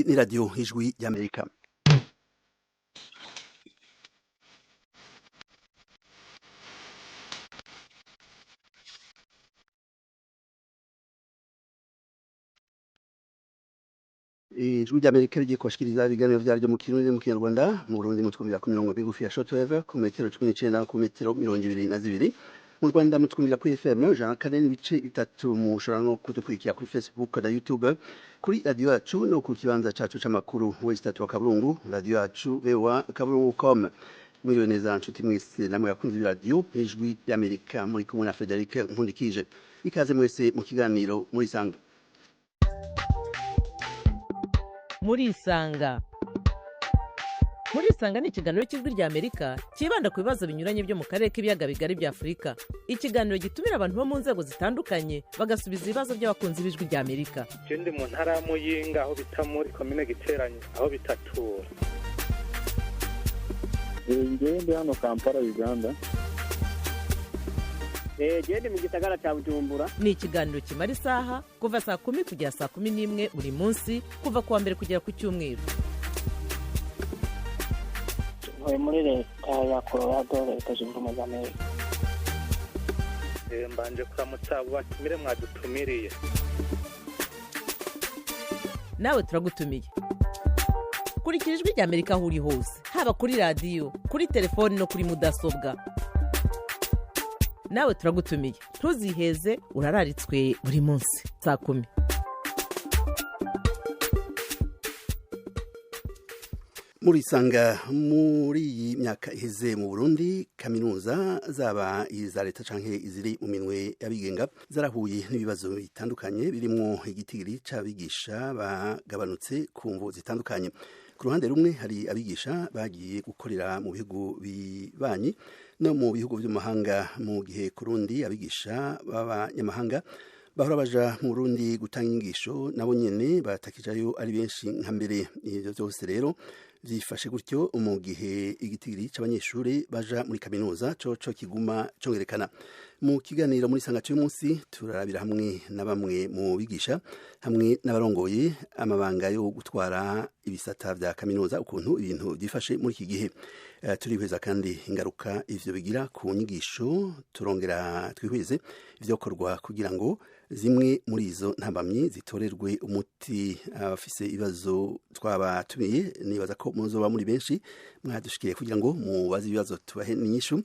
Iyi ni radiyo Ijwi ry'Amerika. Ijwi ry'Amerika rigiye kubashikiriza ibiganiro vyaryo mu Kirundi mu Kinyarwanda. Mu Burundi mutwumvira ku mirongo migufi ya shortwave ku metero 19, ku metero 22. Mu Rwanda mutwumvira kuri FM 104.3. Mushobora no kudukurikira kuri Facebook na YouTube kuri radiyo yacu, no ku kibanza cacu c'amakuru w3.radiyoyacu voa.com. Mwiriwe neza nshuti mwese namwe bakunzi b'iradiyo Ijwi ry'Amerika. Muri kumwe na Frederic Nkundikije. Ikaze mwese mu kiganiro Murisanga. Murisanga, Murisanga ni ikiganiro cy'Ijwi rya Amerika cyibanda ku bibazo binyuranye byo mu karere k'ibiyaga bigari bya Afurika. Ikiganiro gitumira abantu bo mu nzego zitandukanye, bagasubiza ibibazo by'abakunzi b'Ijwi rya Amerika. Je ndi mu ntara ya Muyinga, aho bita muri komine Giteranyi, aho bitatura. Njyewe ndi hano Kampala, Uganda. Gende mu gisagara cya Bujumbura. Ni ikiganiro kimara isaha, kuva saa 10 kugera saa 11 buri munsi, kuva ku wa mbere kugera ku cyumweru. Ntuye muri Leta ya Colorado, Leta Zunze Ubumwe za Amerika. Mbanje kuramutsa abo batumire mwadutumiriye. Nawe turagutumiye. Kurikira Ijwi rya Amerika aho uri hose, haba kuri radiyo, kuri telefoni no kuri mudasobwa. Nawe turagutumiye, ntuziheze, urararitswe buri munsi saa 10. Murisanga. Muri iyi myaka iheze mu Burundi, kaminuza zaba iza leta canke iziri mu minwe y'abigenga zarahuye n'ibibazo bitandukanye, birimwo igitigiri c'abigisha bagabanutse ku mvo zitandukanye. Ku ruhande rumwe hari abigisha bagiye gukorera mu bihugu bibanyi no mu bihugu vy'amahanga, mu gihe ku rundi abigisha b'abanyamahanga bahora baja mu Burundi gutanga inyigisho nabo nyene batakijayo ari benshi nka mbere. Ivyo vyose rero vyifashe gutyo mu gihe igitigiri c'abanyeshuri baja muri kaminuza coco kiguma congerekana. Mu kiganiro muri Sanga cy'uyu munsi turarabira hamwe na bamwe mu bigisha hamwe n'abarongoye amabanga yo gutwara ibisata vya kaminuza ukuntu ibintu vyifashe muri iki gihe. Turihweza kandi ingaruka ivyo bigira ku nyigisho, turongera twihweze ivyokorwa kugira ngo zimwe muri izo ntambamyi zitorerwe umuti. Abafise ibibazo twabatumiye, nibaza ko muzoba muri benshi mwadushikiriye kugira ngo mubaze ibibazo tubahe n'inyishu.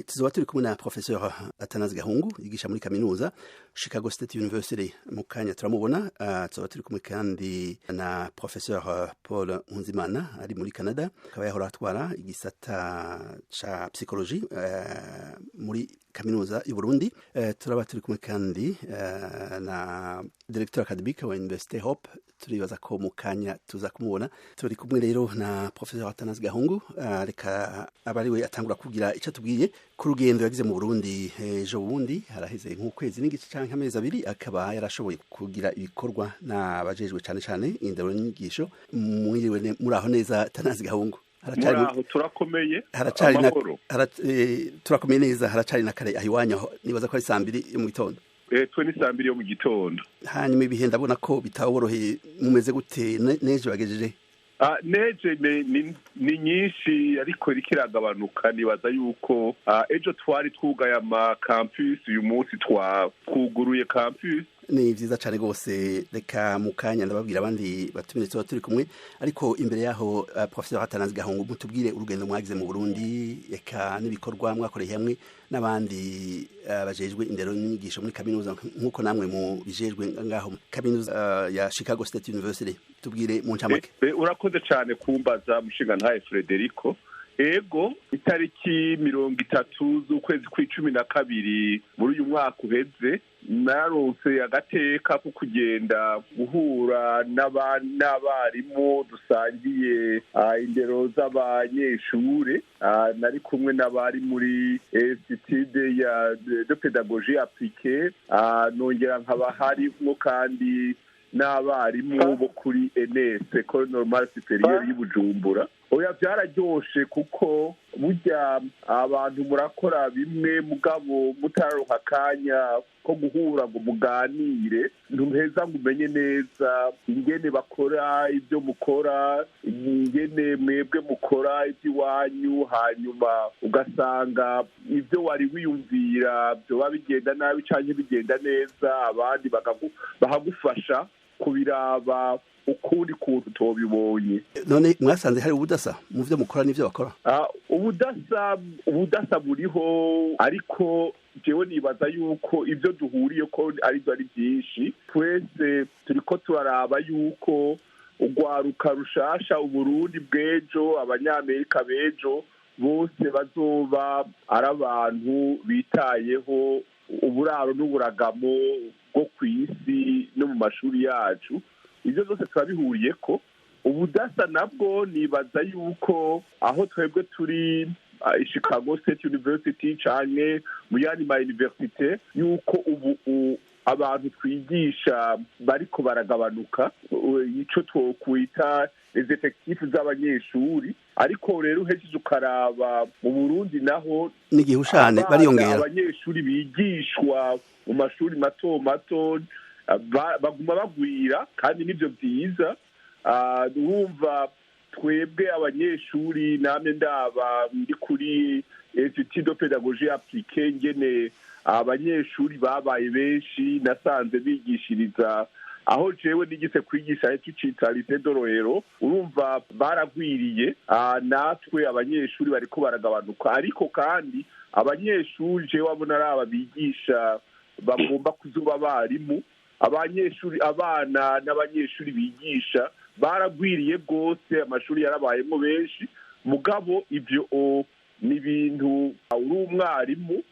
Tuzoba turi kumwe na Professeur Athanase Gahungu, yigisha muri kaminuza Chicago State University. Mu kanya turamubona. Tuzoba turi kumwe kandi na Professeur Paul Nkunzimana, ari muri Canada, akaba yahora atwara igisata ca psychologie muri kaminuza y'u Burundi. Turaba turi kumwe kandi na directeur académique wa Université Hope. Turibaza ko mu kanya tuza kumubona. Turi kumwe rero na Professeur Athanase Gahungu. Reka aba ariwe atangura kugira ico atubwiye ku rugendo yagize mu Burundi ejo bundi, haraheze nk'ukwezi n'igice canke amezi 2, akaba yarashoboye kugira ibikorwa n'abajejwe cane cane indero n'inyigisho. Mwiriwe, muraho neza Athanase Gahungu? Muraho, turakomeye. Haracari na Amahoro. Turakomeye neza. Haracari na kare aho iwanyu, nibaza ko ari saa 2 yo mu gitondo. Twe ni saa 2 yo mu gitondo. Hanyuma ibihe ndabona ko bitaboroheye. Mumeze gute? Neje bagejeje? Neje ni nyinshi, ariko iriko iragabanuka. Nibaza yuko ejo twari twugaye ama campus, uyu munsi twuguruye campus. Ni vyiza cane rwose. Reka mu kanya ndababwira abandi batumire tuba turi kumwe, ariko imbere yaho, Professeur Athanase Gahungu, mutubwire urugendo mwagize mu Burundi, eka n'ibikorwa mwakoreye hamwe n'abandi bajejwe indero n'inyigisho muri kaminuza, nk'uko namwe mu bijejwe ngaho kaminuza ya Chicago State University. Tubwire mu ncamake. Urakoze cane kumbaza, mushingantahe Frederico. Ego, itariki 30 z'ukwezi kw'12 muri uyu mwaka uheze, naronse agateka ko kugenda guhura n'abarimu dusangiye indero z'abanyeshure. Nari kumwe n'abari muri Institut de Pédagogie Appliquée, nongera nkaba harimwo kandi n'abarimu bo kuri ENS, École Normale Supérieure y'i Bujumbura. Oya, byararyoshe, kuko burya abantu murakora bimwe, mugabo mutararonka akanya ko guhura ngo muganire, ntuheza ngo umenye neza ingene bakora ibyo mukora, ingene mwebwe mukora iby'iwanyu. Hanyuma ugasanga ibyo wari wiyumvira byoba bigenda nabi canke bigenda neza, abandi bakagufasha kubiraba ukundi kuntu utobibonye. None mwasanze hari ubudasa mu vyo mukora n'ivyo bakora? Ubudasa buriho, ariko jewe nibaza yuko ibyo duhuriye ko aribyo ari byinshi. Twese turiko turaraba yuko urwaruka rushasha, Uburundi bw'ejo, Abanyamerika b'ejo, bose bazoba ari abantu bitayeho uburaro n'uburagamo bwo ku isi no mu mashuri yacu. Ibyo byose turabihuriye ko. Ubudasa nabwo, nibaza yuko aho twebwe turi Chicago State University canke mu yandi ma université, yuko ubu abantu twigisha bariko baragabanuka, ico twokwita les effectifs z'abanyeshuri. Ariko rero uhejeje ukaraba mu Burundi naho, n'igihushane, bariyongera. Abanyeshuri bigishwa mu mashuri mato mato baguma bagwira, kandi nivyo vyiza. Urumva, twebwe abanyeshuri, namwe ndaba ndi kuri Institut de Pédagogie Appliquée, ngene abanyeshuri babaye benshi nasanze bigishiriza aho jewe nigise kwigisha, tucita Lycée de Rohero. Urumva baragwiriye, natwe abanyeshuri bariko baragabanuka. Ariko kandi abanyeshuri jewe abona ari aba bigisha bagomba kuzoba abarimu, abanyeshuri, abana n'abanyeshuri bigisha baragwiriye rwose, amashuri yarabayemo benshi. Mugabo ibyo ni ibintu uri umwarimu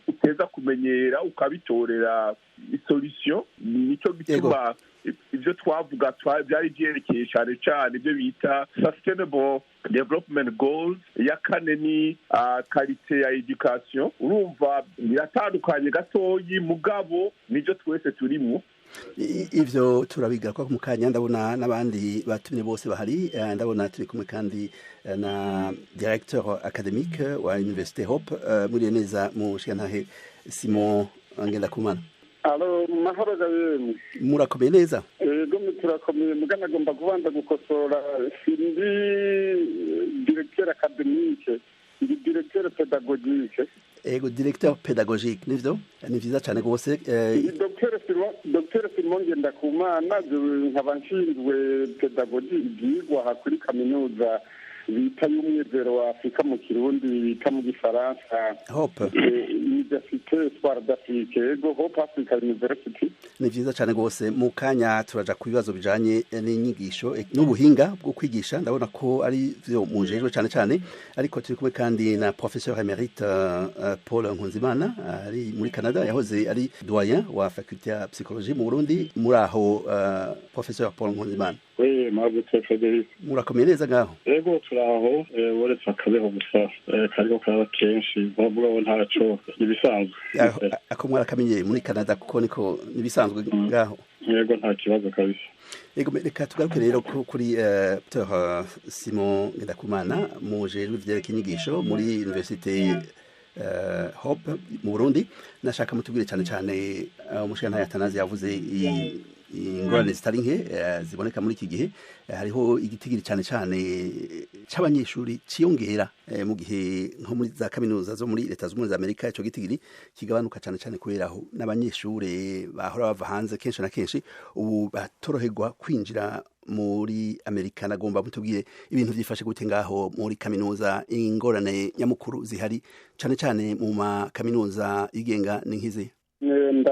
uteza kumenyera, ukabitorera isolution. Nicyo gituma ibyo twavuga byari byerekeye cyane cyane ibyo bita Sustainable Development Goals, iya kane ni qualité ya éducation. Urumva biratandukanye gatoyi, mugabo nibyo twese turimo. Ivyo turabiga ko mu kanya. Ndabona n'abandi batumye bose bahari. Ndabona turi kumwe kandi na directeur académique wa Université Hope. Muri neza, mushigantahe Simon Ngendakumana? Alo, mahoro gayemwe. Murakomeye neza? Ego, turakomeye. Mugana agomba kubanza gukosora: sindi directeur académique, ndi directeur pédagogique. Ego, directeur pédagogique, nivyo, ni vyiza cane rwose. Ndi Dr Simon Ngendakumana, nkaba nshinzwe pédagogie, ivyigwa aha kuri kaminuza bita y'Umwizero wa Afurika mu Kirundi, bita mu Gifaransa Hope. Université Espoir d'Afrique, ego, Hope Africa University. Ni vyiza cane rwose. Mu kanya turaja ku bibazo bijanye n'inyigisho n'ubuhinga bwo kwigisha, ndabona ko ari vyo mujejwe cane cane. Ariko turi kumwe kandi na professeur émérite Paul Nkunzimana, ari muri Canada, yahoze ari doyen wa faculté ya psychologie mu Burundi. Muri aho, professeur Paul Nkunzimana? We, mwaramutse Frederic. Murakomeye neza ngaho? Ego, turaho, uretse akabeho gusa kariko karaba kenshi, mugabo ntaco, ibisanzwe. Ako mwarakamenyeye muri Canada, kuko niko nibisanzwe ngaho. Yego, nta kibazo kabisa. Ego, reka tugaruke rero kuri Dr Simon Ngendakumana, mujejwe ivyerekeye inyigisho muri Université Hope mu Burundi. Nashaka mutubwire cyane cyane, umushigantahe Atanazi yavuze ingorane zitari nke ziboneka muri iki gihe. Hariho igitigiri cyane cyane c'abanyeshuri ciyongera, mu gihe nko muri za kaminuza zo muri Leta Zunze Ubumwe za Amerika ico gitigiri kigabanuka, cyane cyane kubera aho n'abanyeshuri bahora bava hanze kenshi na kenshi ubu batoroherwa kwinjira muri Amerika. Nagomba mutubwire ibintu vyifashe gute ngaho muri kaminuza, ingorane nyamukuru zihari cyane cyane mu makaminuza yigenga ni nkizi?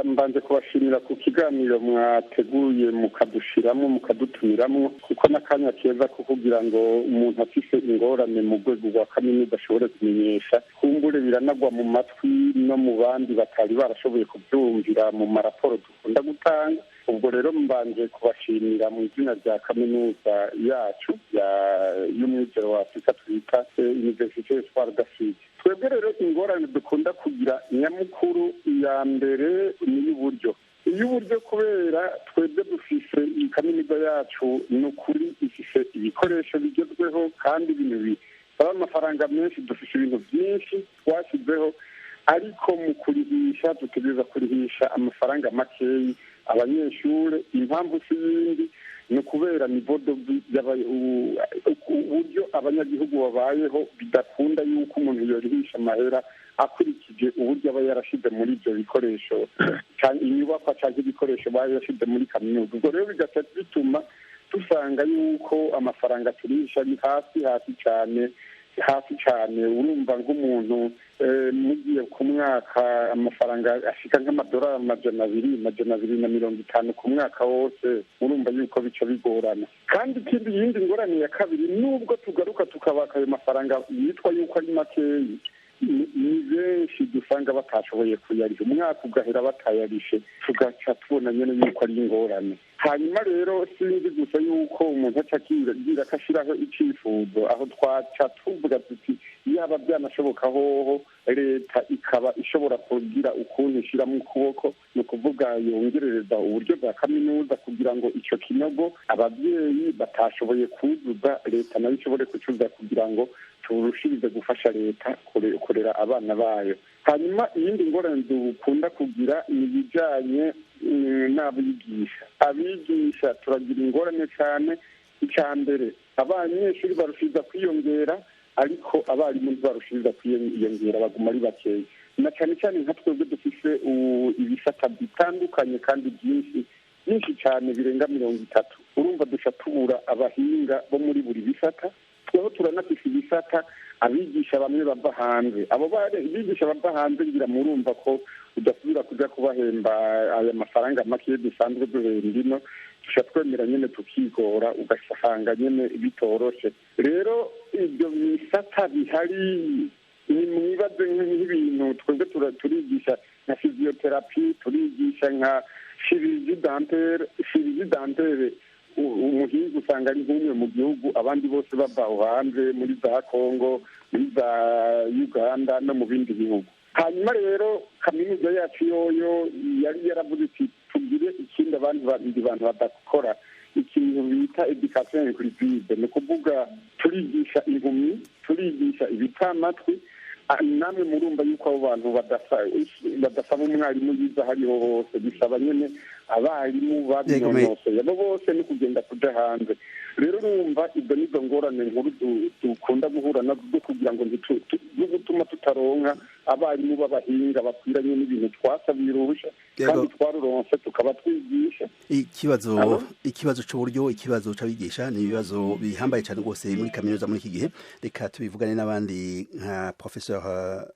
Mbanje kubashimira ku kiganiro mwateguye, mukadushiramo, mukadutumiramwo, kuko n'akanya keza ko kugira ngo umuntu afise ingorane mu rwego rwa kaminuza ashobore kumenyesha. Kumbure biranagwa mu matwi no mu bandi batari barashoboye kubyumvira mu maraporo dukunda gutanga. Ubwo rero mbanje kubashimira mu izina rya kaminuza yacu y'Umwizero wa Afurika, twita Université Espoir d'Afrique. Twebwe rero ingorane dukunda kugira nyamukuru, iya mbere ni iy'uburyo. Iyo uburyo, kubera twebwe dufise iyi kaminuza yacu, ni ukuri ifise ibikoresho bigezweho kandi ibintu bisaba amafaranga menshi. Dufise ibintu byinshi twashyizeho, ariko mu kurihisha dutegereza kurihisha amafaranga makeyi abanyeshure. Impamvu si yindi, ni ukubera niveau de vie, uburyo abanyagihugu babayeho, bidakunda yuko umuntu yorihisha amahera akurikije uburyo aba yarashize muri ibyo bikoresho, inyubakwa cyangwa ibikoresho baba yarashize muri kaminuza. Ubwo rero bigaca bituma dusanga yuko amafaranga turihisha ari hasi, hasi cyane, hasi cyane. Urumva nk'umuntu mugiye ku mwaka amafaranga ashika nk'amadolari 200, 250 ku mwaka wose, urumva yuko bica bigorana. Kandi ikindi, yindi ngorane ya kabiri, nubwo tugaruka tukabaka ayo mafaranga yitwa yuko ari makeyi, ni benshi dusanga batashoboye kuyariha, umwaka ugahera batayarishe, tugaca tubona nyine yuko ari ingorane. Hanyuma rero sinzi gusa yuko umuntu aca akibwira ko ashyiraho icyifuzo aho twaca tuvuga tuti yaba byanashoboka hoho leta ikaba ishobora kugira ukuntu ishyiramo ukuboko, ni ukuvuga yongerereza uburyo bwa kaminuza kugira ngo icyo kinogo ababyeyi batashoboye kuzuza, leta nayo ishobore kucuza, kugira ngo turushirize gufasha leta kurera abana bayo. Hanyuma iyindi ngorane dukunda kugira ni ibijyanye n'abigisha. Abigisha turagira ingorane cyane. Icya mbere, abanyeshuri barushiriza kwiyongera, ariko abarimu ntibarushiriza kwiyongera, baguma ari bakeya, na cyane cyane nka twebwe dufise ibisata bitandukanye kandi byinshi, byinshi cyane, birenga 30. Urumva duca tubura abahinga bo muri buri bisata. Tweho turanafise ibisata abigisha bamwe bava hanze. Abo bigisha bava hanze, ngira murumva ko udasubira kuja kubahemba aya mafaranga make dusanzwe duhemba ino. Duca twemera nyene tukigora, ugasanga nyene bitoroshe. Rero ibyo bisata bihari, ni mwibaze nk'ibintu twebwe turigisha nka physiothérapie, turigisha nka chirurgie dentaire. Chirurgie dentaire, umuhinga usanga ari nk'umwe mu gihugu, abandi bose bava aho hanze, muri za Kongo, muri za Uganda no mu bindi bihugu. Hanyuma rero kaminuza yacu yoyo yari yaravuze iti tugire ikindi abandi bandi bantu badakora, ikintu bita éducation inclusive. Ni ukuvuga turigisha impumyi, turigisha ibitamatwi. Namwe murumva yuko abo bantu badasaba umwarimu yiza hariho hose, bisaba nyene abarimu babinonosoye. Abo bose ni kugenda kuja hanze. Rero urumva ibyo nizo ngorane nkuru dukunda guhura nazo, zo kugira ngo zo gutuma tutaronka abarimu b'abahinga bakwiranye n'ibintu twasabiye uruhusha kandi twaruronse, tukaba twigisha. Ikibazo c'uburyo, ikibazo c'abigisha, ni ibibazo bihambaye cyane rwose muri kaminuza muri iki gihe. Reka tubivugane n'abandi nka Professeur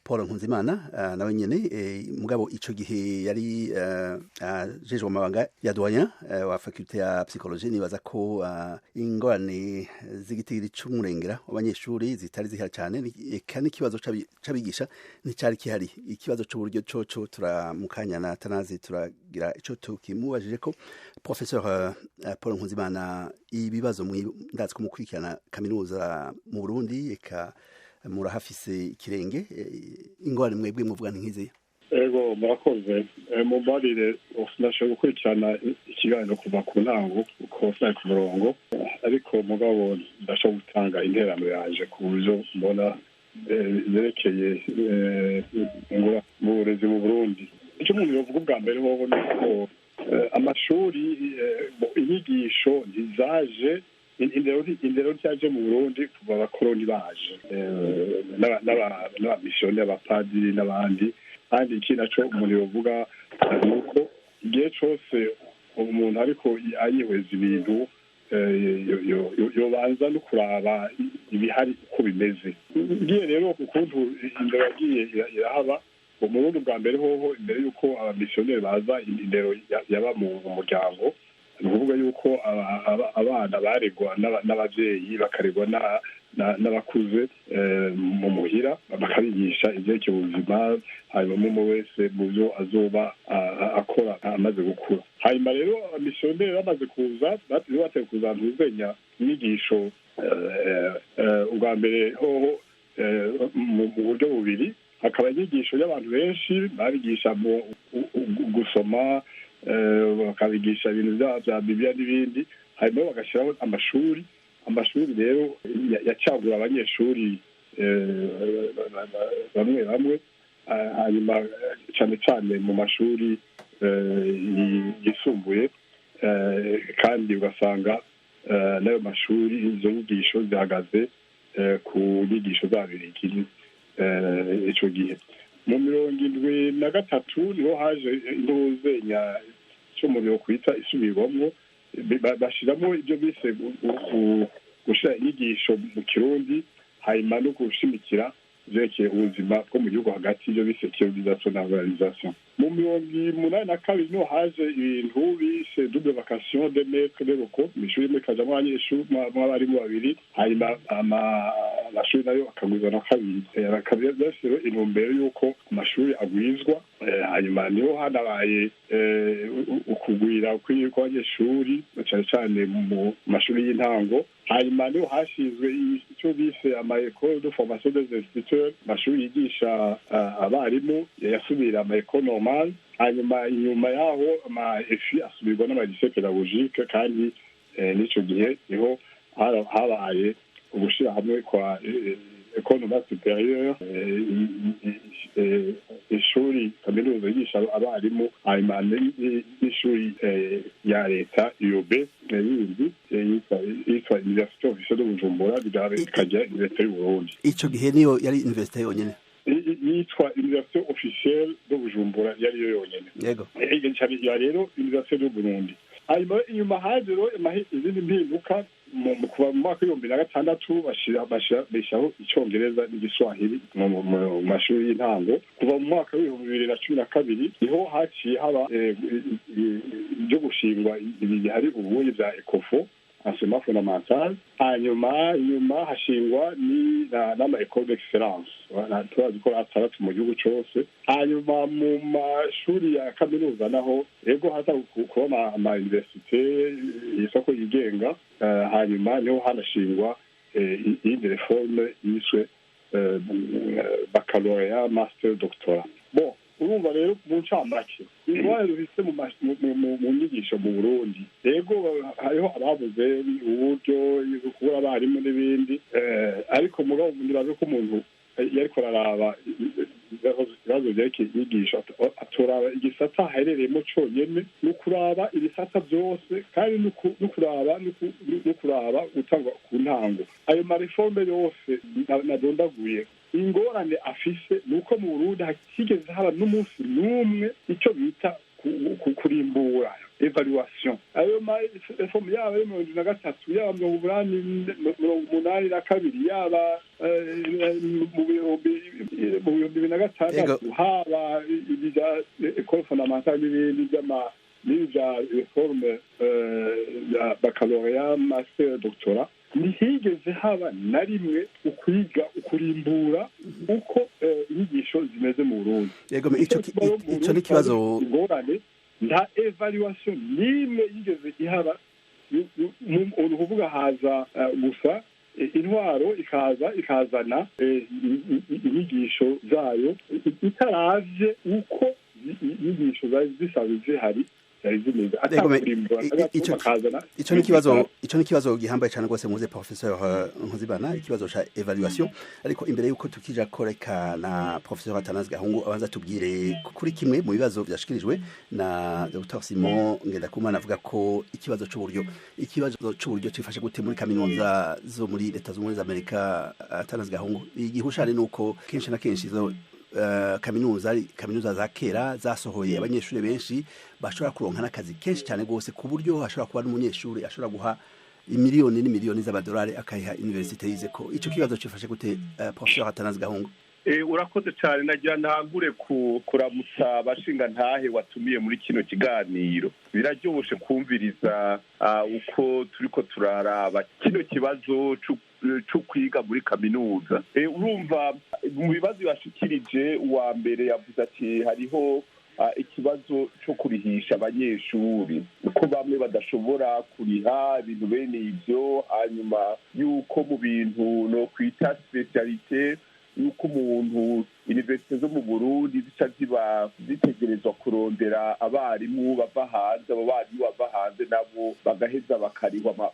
Paul Nkunzimana, nawe nyene mugabo ico gihe yari ajejwe amabanga ya doyen wa faculté ya psychologie. Nibaza ko ingorane z'igitigiri c'umurengera w'abanyeshuri zitari zihari cyane, eka n'ikibazo c'abigisha nticari kihari. Ikibazo c'uburyo coco turamukanya na Tanazi, turagira ico tukimubajije ko. Professeur Paul Nkunzimana, ibibazo ndazi ko mukurikirana kaminuza mu Burundi, eka murahafise ikirenge, ingorane mwebwe muvuga nk'izi? Ego, murakoze. Mumbarire, sinashoboye gukurikirana ikiganiro kuva ku ntango kuko sinari ku murongo, ariko mugabo ndashobora gutanga interano yanje ku buryo mbona zerekeye mu burezi mu Burundi. Icyo umuntu yovuga ubwa mbere hoho ni uko amashuri, inyigisho ntizaje, indero ntiyaje mu Burundi kuva abakoroni baje n'abamisiyoni, abapadiri n'abandi. Kandi iki naco umuntu yovuga ni uko igihe cose umuntu ariko ayihweza ibintu, yobanza no kuraba ibihari uko bimeze. Ngiye rero ukuntu indero yagiye irahaba mu Burundi, bwa mbere hoho, imbere y'uko abamisiyoneri baza, indero yaba mu muryango. Ni ukuvuga yuko abana baregwa n'abavyeyi, bakaregwa n'abakuze mu muhira, bakabigisha ivyerekeye ubuzima, hanyuma umwe wese mu byo azoba akora amaze gukura. Hanyuma rero abamisiyoneri bamaze kuza, bateye kuza ntuzenya inyigisho ubwa mbere hoho mu buryo bubiri: hakaba inyigisho y'abantu benshi babigisha mu gusoma. bakabigisha ibintu bya bibiliya n'ibindi, hanyuma bagashyiraho amashuri. Amashuri rero yacagura abanyeshuri bamwe bamwe, hanyuma cyane cyane mu mashuri yisumbuye, kandi ugasanga n'ayo mashuri izo nyigisho zihagaze ku nyigisho z'ababirigi ico gihe. Mu 73 niho haje intuzenya cyo mu biro kwita isubirwamwo, bashiramo ibyo bise gushira inyigisho mu Kirundi, hanyuma no gushimikira vyerekeye ubuzima bwo mu gihugu hagati, ibyo bise kirundization na ruralisation. Mu 82 niho haje ibintu bise double vacation de maître de locaux, mw'ishuri rimwe ikajamwo abanyeshuri mw'abarimu babiri, hanyuma amashuri nayo akagwizwa na kabiri. Bakaba intumbero y'uko amashuri agwizwa, hanyuma niho hanabaye ukugwira kw'abanyeshuri cane cane mu mashuri y'intango. Hanyuma niho hashinzwe icyo bise ama école de formation des instituteurs, amashuri yigisha abarimu, yasubira ama école normale. Hanyuma inyuma yaho ama EFI asubirwa n'ama lycée pédagogique, kandi n'ico gihe niho habaye ugushira hamwe kwa école normale supérieure, ishuri kaminuza yigisha abarimu, hanyuma n'ishuri ya leta UB yindi yitwa Université officielle de Bujumbura, bikajya Université y'u Burundi. Ico gihe niyo yari université yonyene yitwa Université officielle de Bujumbura, yari yo yonyene. Yego. Ya rero Université du Burundi. Hanyuma inyuma haje rero izindi mpinduka mu kuva mu mwaka w'2006 bashiraho icongereza n'igiswahili mu mashuri y'intango. Kuva mu mwaka w'2012 niho haciye haba ibyo gushingwa ibi bihari ubuye bya ECOFO, enseignement fondamental. Hanyuma inyuma hashingwa n'ama école d'excellence, turazi ko atandatu mu gihugu cose. Hanyuma mu mashuri ya kaminuza naho ego haza kuba ama université isoko yigenga, hanyuma niho hanashingwa iyindi réforme yiswe baccalauréat, master, doctorat. Bon, urumva rero mu ncamake ingorane dufise mu nyigisho mu Burundi, yego hariho ababuze uburyo, kubura abarimu n'ibindi, ariko mugabo nibaze ko umuntu yariko araraba ibibazo vyerekeye inyigisho atoraba igisata aherereyemo conyene, ni ukuraba ibisata vyose, kandi no kuraba gutangwa ku ntango. Ayo mareforme yose nadondaguye, ingorane afise ni uko mu Burundi hatigeze haba n'umunsi n'umwe icyo bita kurimbura, evaluation. Ayo mareforme yaba ayo 73, yaba 82, yaba mu 2006, haba ibya école fondamentale n'ibindi n'ibi bya réforme ya baccalauréat, master, doctorat, ntihigeze haba na rimwe ukwiga ukurimbura uko inyigisho zimeze mu Burundi. Yego, ico ni ikibazo. Ingorane, nta evaluation n'imwe yigeze ihaba. Ni ukuvuga haza gusa intwaro ikaza ikazana inyigisho zayo itaravye uko inyigisho zari zisanzwe zihari zari zimeze, atakurimbura bakazana. Ico ni ikibazo gihambaye cyane rwose muze, professeur Nkuzibana, ikibazo ca evaluation. Ariko imbere yuko tukija koreka na professeur Athanase Gahungu abanza tubwire kuri kimwe mu bibazo vyashikirijwe na Dr Simon Ngendakumana, avuga ko ikibazo c'uburyo cifashe gute muri kaminuza zo muri Leta Zunze za Amerika. Athanase Gahungu, igihushane nuko kenshi na kenshi izo kaminuza za kera zasohoye abanyeshuri benshi bashobora kuronka n'akazi kenshi cyane rwose, ku buryo hashobora kuba n'umunyeshuri ashobora guha imiliyoni n'imiliyoni z'amadolari akayiha université yize ko. Ico kibazo cifashe gute, professeur Athanase Gahungu? Urakoze cyane. Nagira ntangure ku kuramutsa abashinga ntahe watumiye muri kino kiganiro. Biraryoshe kumviriza uko turiko turaraba kino kibazo co kwiga muri kaminuza. Urumva mu bibazo yashikirije, uwa mbere yavuze ati hariho ikibazo co kurihisha abanyeshuri, ko bamwe badashobora kuriha ibintu bene ivyo, hanyuma yuko mu bintu no kwita spécialité. yuko umuntu universite zo mu Burundi zica ziba zitegerezwa kurondera abarimu bava hanze, abo barimu bava hanze nabo bagaheza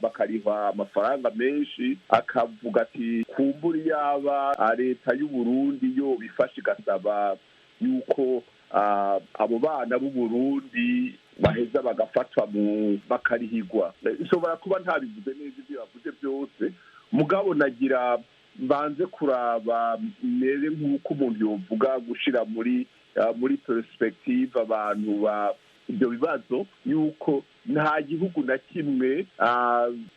bakarihwa amafaranga menshi. Akavuga ati kumbura yaba leta y'u Burundi yo bifasha igasaba yuko abo bana b'u Burundi baheza bagafatwa mu bakarihigwa. Nshobora kuba ntabivuze neza ibyo bavuze byose, mugabo nagira mbanze kuraba mere nk'uko umuntu yovuga gushira muri perspective abantu ba ibyo bibazo, yuko nta gihugu na kimwe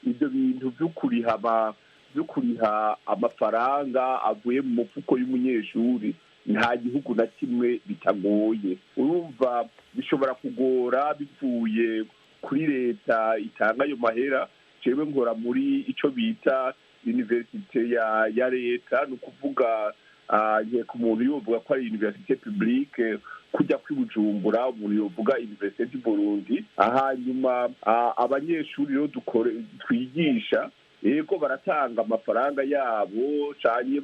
ibyo bintu byo kuriha amafaranga avuye mu mufuko y'umunyeshuri, nta gihugu na kimwe bitagoye. Urumva bishobora kugora bivuye kuri leta itanga ayo mahera. Jewe nkora muri ico bita universite ya leta, ni ukuvuga ku muntu yovuga ko ari universite publique kujya kwibujumbura, umuntu yovuga universite du Burundi. Hanyuma abanyeshuri rero twigisha yego baratanga amafaranga yabo canke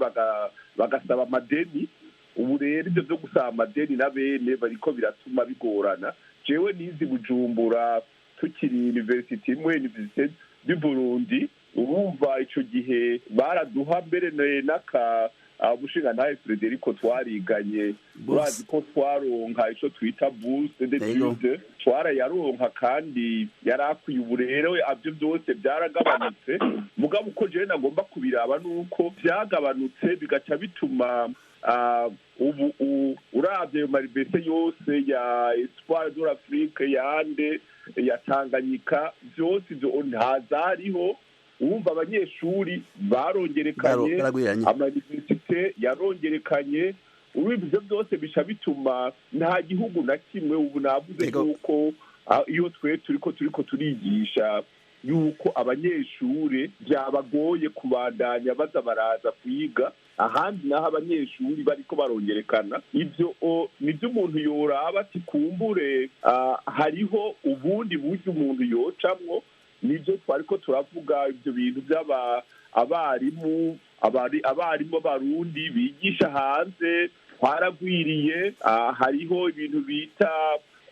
bagasaba amadeni. Ubu rero ibyo byo gusaba amadeni na bene bariko biratuma bigorana. Jewe nizi Bujumbura tukiri universite imwe, universite du Burundi, urumva ico gihe baraduha mbere n'aka umushingantahe Frederico twariganye, urazi ko twaronka ico twita bourse d'études, twarayaronka kandi yarakwiye. Ubu rero ivyo byose byaragabanutse, mugabo uko jewe nagomba kubiraba nuko byagabanutse bigaca bituma ubu uravye ayo maribese yose ya Espoir de l'Afrique, yande ya Tanganyika, byose ivyo ntazariho. Urumva abanyeshuri barongerekanye, amayuniversite yarongerekanye. Urumva ivyo byose bica bituma nta gihugu na kimwe. Ubu navuze yuko iyo twe turiko turigisha yuko abanyeshuri byabagoye kubandanya baza baraza kwiga ahandi, naho abanyeshuri bariko barongerekana. Ivyo nivyo umuntu yoraba ati kumbure hariho ubundi buryo umuntu yocamwo. Nivyo twariko turavuga ibyo bintu by'aba abarimu abarimu b'Abarundi bigisha hanze twaragwiriye. Hariho ibintu bita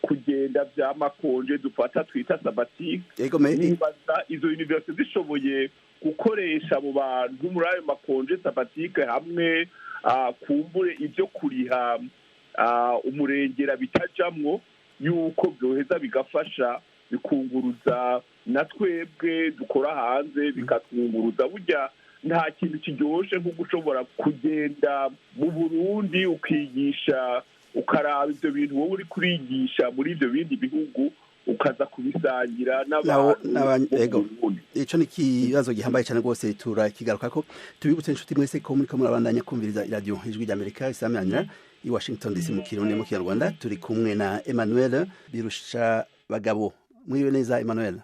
kugenda vya makonje dufata twita sabbatique. Nibaza izo universite zishoboye gukoresha abo bantu muri ayo makonje sabbatique hamwe kumbure ibyo kuriha umurengera bitajamwo, yuko byoheza bigafasha bikunguruza na twebwe dukora hanze bikatwunguruza. Burya nta kintu kiryoshe nko gushobora kugenda mu Burundi ukigisha, ukaraba ivyo bintu wowe uri kurigisha muri ivyo bindi bihugu, ukaza kubisangira n'abantu. Ico ni ikibazo gihambaye cyane rwose, turakigarukako. Tubibutse inshuti mwese ko muriko murabandanya kumviriza iradiyo Ijwi ry'Amerika isamiranyira i Washington DC mu Kirundi mu Kinyarwanda. Turi kumwe na Emmanuel Birusha Bagabo. Mwiriwe neza Emmanuel?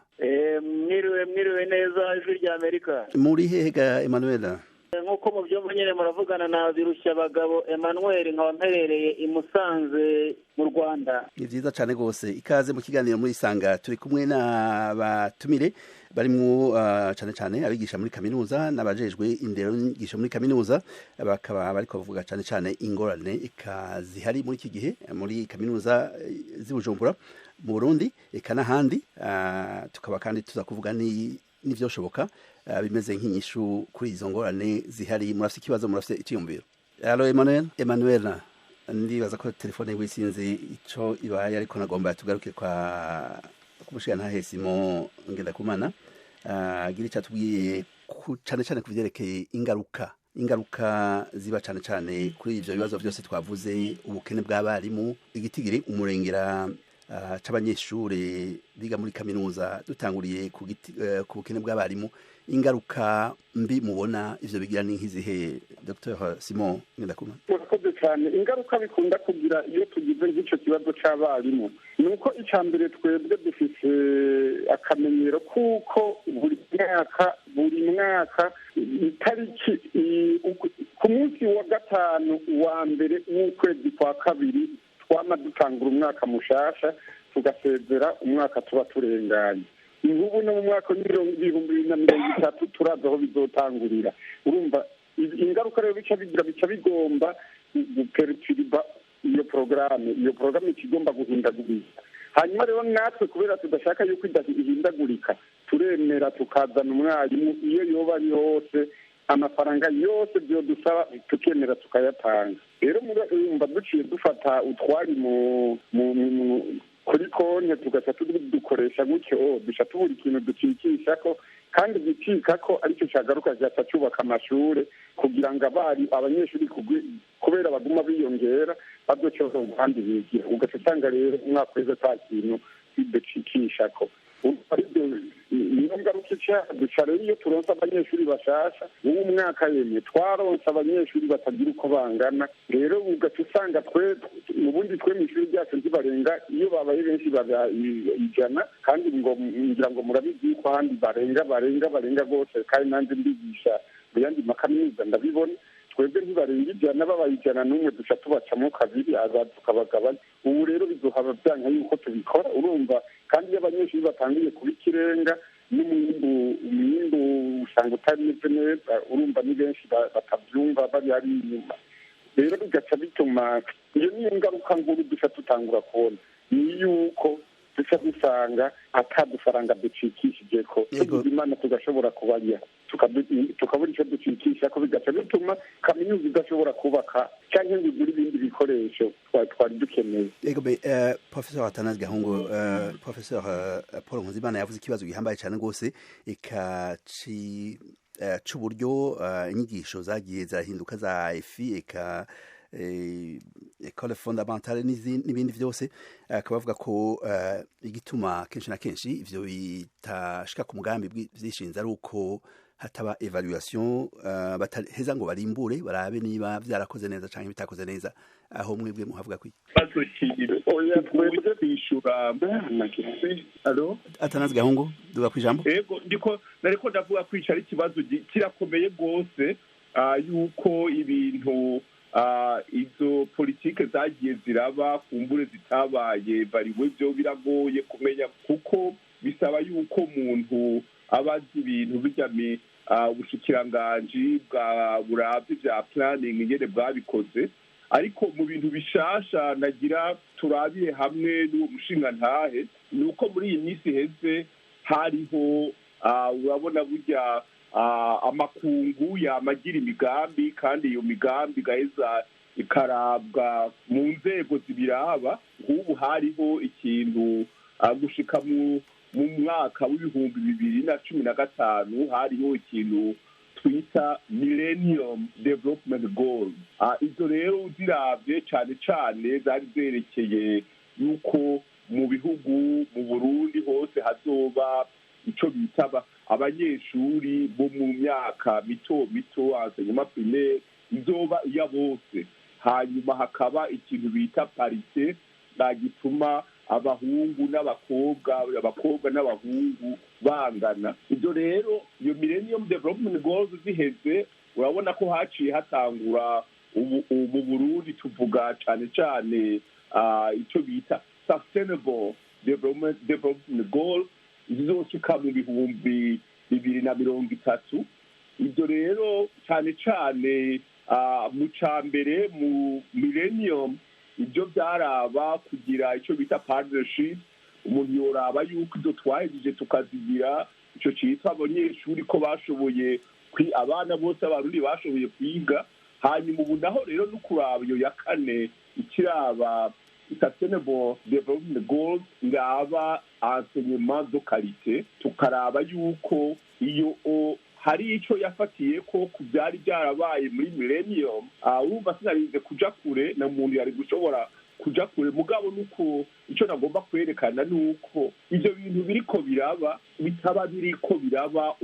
Mwiriwe neza Ijwi rya Amerika. Muri hehe ga Emmanuel? Nk'uko mubyumva nyine muravugana na Birusha Bagabo Emmanuel, nkaba mperereye i Musanze mu Rwanda. Ni vyiza cane gose, ikaze mu kiganiro muri Isanga. Turi kumwe n'abatumire barimwo cane cane abigisha muri kaminuza n'abajejwe indero n'inyigisho muri kaminuza, bakaba bariko bavuga cane cane ingorane eka zihari muri iki gihe muri kaminuza z'i Bujumbura mu Burundi eka n'ahandi. Tukaba kandi tuza kuvuga n'ivyoshoboka bimeze nk'inyishu kuri izo ngorane zihari. Murafise ikibazo, murafise iciyumviro? Allo Emmanuel? Emmanuel, ndibaza ko telefone yiwe sinzi ico ibaye, ariko nagomba tugaruke kwa kumushigantahe Simon Ngendakumana agira ico atubwiye cane cane kuvyerekeye ingaruka ziba cane cane kuri ivyo bibazo vyose twavuze, ubukene bw'abarimu, igitigiri umurengera c'abanyeshure biga muri kaminuza. Dutanguriye ku bukene bw'abarimu, ingaruka mbi mubona ivyo bigira ni nk'izihe, Dr Simon Ngendakumana? Murakoze cyane. Ingaruka bikunda kugira iyo tugize nk'ico kibazo c'abarimu ni uko ica mbere twebwe dufise akamenyero kuko buri mwaka itariki ku munsi wa 5 wa mbere w'ukwezi kwa kabiri twama dutangura umwaka mushasha, tugasezera umwaka tuba turenganye. Nk'ubu no mu mwaka w'ibihumbi 2030 turazi aho bizotangurira. Urumva Ingaruka rero bica bigira, bica bigomba guperturiba iyo porogaramu. Iyo porogaramu ikigomba guhindagurika. Hanyuma rero natwe, kubera tudashaka yuko ihindagurika, turemera tukazana umwarimu iyo yoba ari hose, amafaranga yose byodusaba tukemera tukayatanga. Rero murumva duciye dufata utwari mu kuri konti, tugaca dukoresha gutyo, duca tubura ikintu ducikisha ko, kandi gicika ko aricyo cyagaruka kigaca cyubaka amashure kugira ngo abari abanyeshuri, kubera baguma biyongera, bazoca ahandi bigira. Ugaca usanga rero umwaka wese ata kintu bidacikisha ko. Niyo ngaruka ica duca. Rero iyo turonse abanyeshuri bashasha uwo mwaka, yemwe, twaronse abanyeshuri batagira uko bangana. Rero ugaca usanga twe mu bundi, twe mu ishuri ryacu ntibarenga, iyo babaye benshi baba 100, kandi ngo ngira ngo murabizi yuko ahandi barenga, barenga, barenga rwose. Kandi nanjye mbigisha mu yandi makaminuza ndabibona. Twebwe ntibarenga 100, babaye 101 duca tubacamo kabiri, aza tukabagabanya. Ubu rero biduhaba byanka yuko tubikora, urumva. Kandi iyo abanyeshuri batangiye kuba ikirenga, n'umwimbu, umwimbu usanga utameze neza. Urumva ni benshi batabyumva, bari ari inyuma. Rero bigaca bituma, iyo niyo ngaruka nkuru duca tutangura kubona, ni yuko duca dusanga atadufaranga ducikishije ko tugize Imana tugashobora kubajya, tukabura icyo ducikisha ko, bigaca bituma kaminuza idashobora kubaka cyangwa ngo igure ibindi bikoresho twari dukeneye. Yego, Professor Atanazi Gahungu, Professor Paul Nkunzimana yavuze ikibazo gihambaye cyane rwose, eka c'uburyo inyigisho zagiye zirahinduka za EFI, eka école fondamentale n'ibindi byose. Akaba avuga ko igituma kenshi na kenshi ivyo bitashika ku mugambi vyishinze ari uko hataba évaluation, bataheza ngo barimbure barabe niba vyarakoze neza canke bitakoze neza. Aho mwebwe muhavuga kwiki? Oya, kwishura, allô? Atanazi Gahungu, duga kwijambo. Yego, ndiko nariko ndavuga kwicara ikibazo kirakomeye rwose, yuko ibintu, izo politike zagiye ziraba, kumbure zitabaye bariwe, byo biragoye kumenya, kuko bisaba yuko umuntu aba azi ibintu bijya ubushikiranganji bwa buravye vya planning ingene bwabikoze. Ariko mu bintu bishasha nagira turabiye hamwe n'uwo mushinga ntahe, ni uko muri iyi minsi iheze hariho, urabona burya amakungu yamagira imigambi, kandi iyo migambi igaheza ikarabwa mu nzego zibiraba. Nk'ubu hariho ikintu gushika mu mwaka w'2015, hariho ikintu twita Millennium Development Goals. Izo rero uziravye cane cane zari zerekeye yuko mu bihugu, mu Burundi hose, hazoba ico bita abanyeshuri bo mu myaka mito mito, enseignement primaire izoba iya bose, hanyuma hakaba ikintu bita parité gituma abahungu n'abakobwa, abakobwa n'abahungu bangana. Ibyo rero, iyo Millennium Development Goals ziheze, urabona ko haciye hatangura ubu mu Burundi tuvuga cane cane icyo bita Sustainable Development Goal zizoshika mu 2030. Ibyo rero cane cane mu ca mbere mu millennium, ibyo byaraba kugira icyo bita partnership. Umuntu yoraba yuko ibyo twahejeje tukazigira, icyo cyitwa abanyeshuri ko bashoboye, abana bose Abarundi bashoboye kwiga. Hanyuma ubu naho rero no kuraba iyo ya kane ikiraba Sustainable Development Goals iraba enseignement de qualité, tukaraba yuko iyo hari ico yafatiye ko ku byari byarabaye muri millennium. Urumva sinarinze kuja kure, na muntu yari gushobora kuja kure, mugabo nuko icyo nagomba kwerekana nuko ivyo bintu biriko biraba, bitaba biriko biraba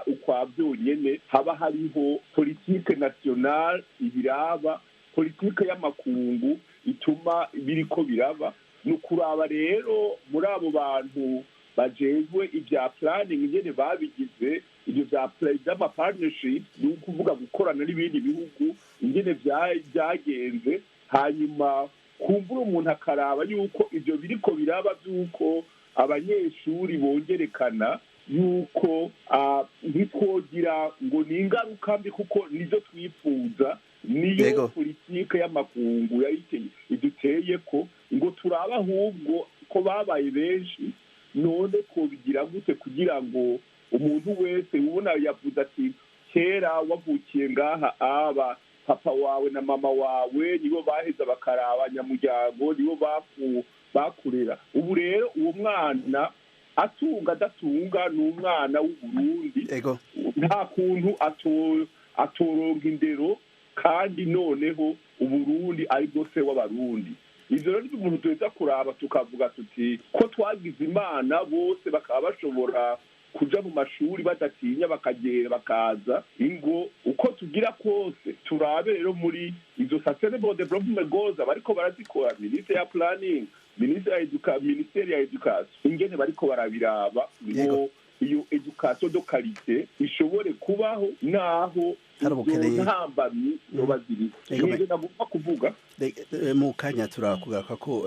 ukwa byonyene, haba hariho politique nationale ibiraba, politike y'amakungu ituma biriko biraba. Ni ukuraba rero muri abo bantu bajejwe ibya planning ingene babigize, ibyo bya by'ama partnership, ni ukuvuga gukorana n'ibindi bihugu, ingene byagenze. Hanyuma kumbura umuntu akaraba yuko ibyo biriko biraba by'uko abanyeshuri bongerekana yuko ntitwogira ngo ni ingaruka mbi, kuko nizo twifuza, niyo politike y'amakungu iduteye ko ngo turaba ahubwo ko babaye benshi. None ko bigira gute kugira ngo umuntu wese ubona yavuze ati kera wavukiye ngaha, aba papa wawe na mama wawe nibo baheza bakaraba nyamuryango, nibo bakurera. Ubu rero uwo mwana atunga adatunga ni umwana w'Uburundi, nta kuntu atoronka indero, kandi noneho Uburundi ari bwo se w'Abarundi. Ivyo rero umuntu duheza kuraba tukavuga tuti ko twagize Imana bose bakaba bashobora kuja mu mashuri badatinya, bakagera bakaza, ingo uko tugira kose turabe rero muri izo Sustainable Development Goals bariko barazikora, ministre ya planning, ministère ya education, ingene bariko barabiraba ngo iyo education de qualité ishobore kubaho naho ntambamyi yoba ziri. Nivyo nagomba kuvuga. Mu kanya turakugaruka ko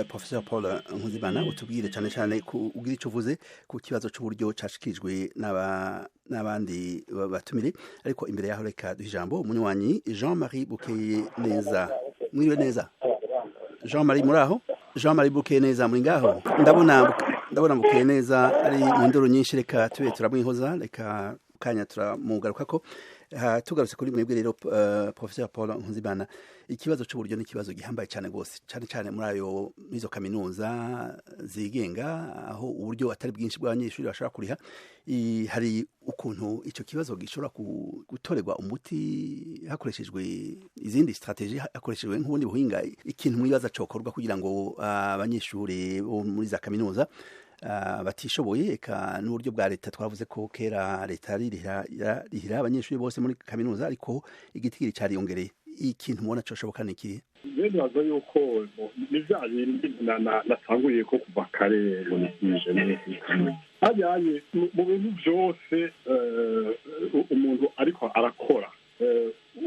Professor Paul Nkuzimana utubwire cyane cyane ugira ico uvuze ku kibazo c'uburyo cashikijwe n'abandi batumire, ariko imbere yaho reka duhe ijambo umunywanyi Jean-Marie Bukeye neza. Mwiriwe neza Jean-Marie, muri aho? Jean-Marie Bukeye neza, muri ngaho? Ndabona Bukeye neza ari mu nduru nyinshi, reka tube turamwihoza, reka kanya turamugaruka ko. Tugarutse kuri mwebwe rero Professor Paul Nkuzimana, ikibazo c'uburyo ni ikibazo gihambaye cyane gose, cyane cyane muri ayo izo kaminuza zigenga aho uburyo atari bwinshi bw'abanyeshuri bashobora kuriha. Hari ukuntu ico kibazo gishobora gutorerwa umuti hakoreshejwe izindi strategie, hakoreshejwe nk'ubundi buhinga, ikintu mwibaza cokorwa kugira ngo abanyeshuri bo muri za kaminuza batishoboye, eka n'uburyo bwa leta twavuze ko kera leta rihira abanyeshuri bose muri kaminuza, ariko igitigiri cariyongereye, ikintu mubona coshoboka ni ikihe? Nibaza yuko ni vya bindi natanguriye ko kuva kare hajyanye mu bintu byose umuntu ariko arakora,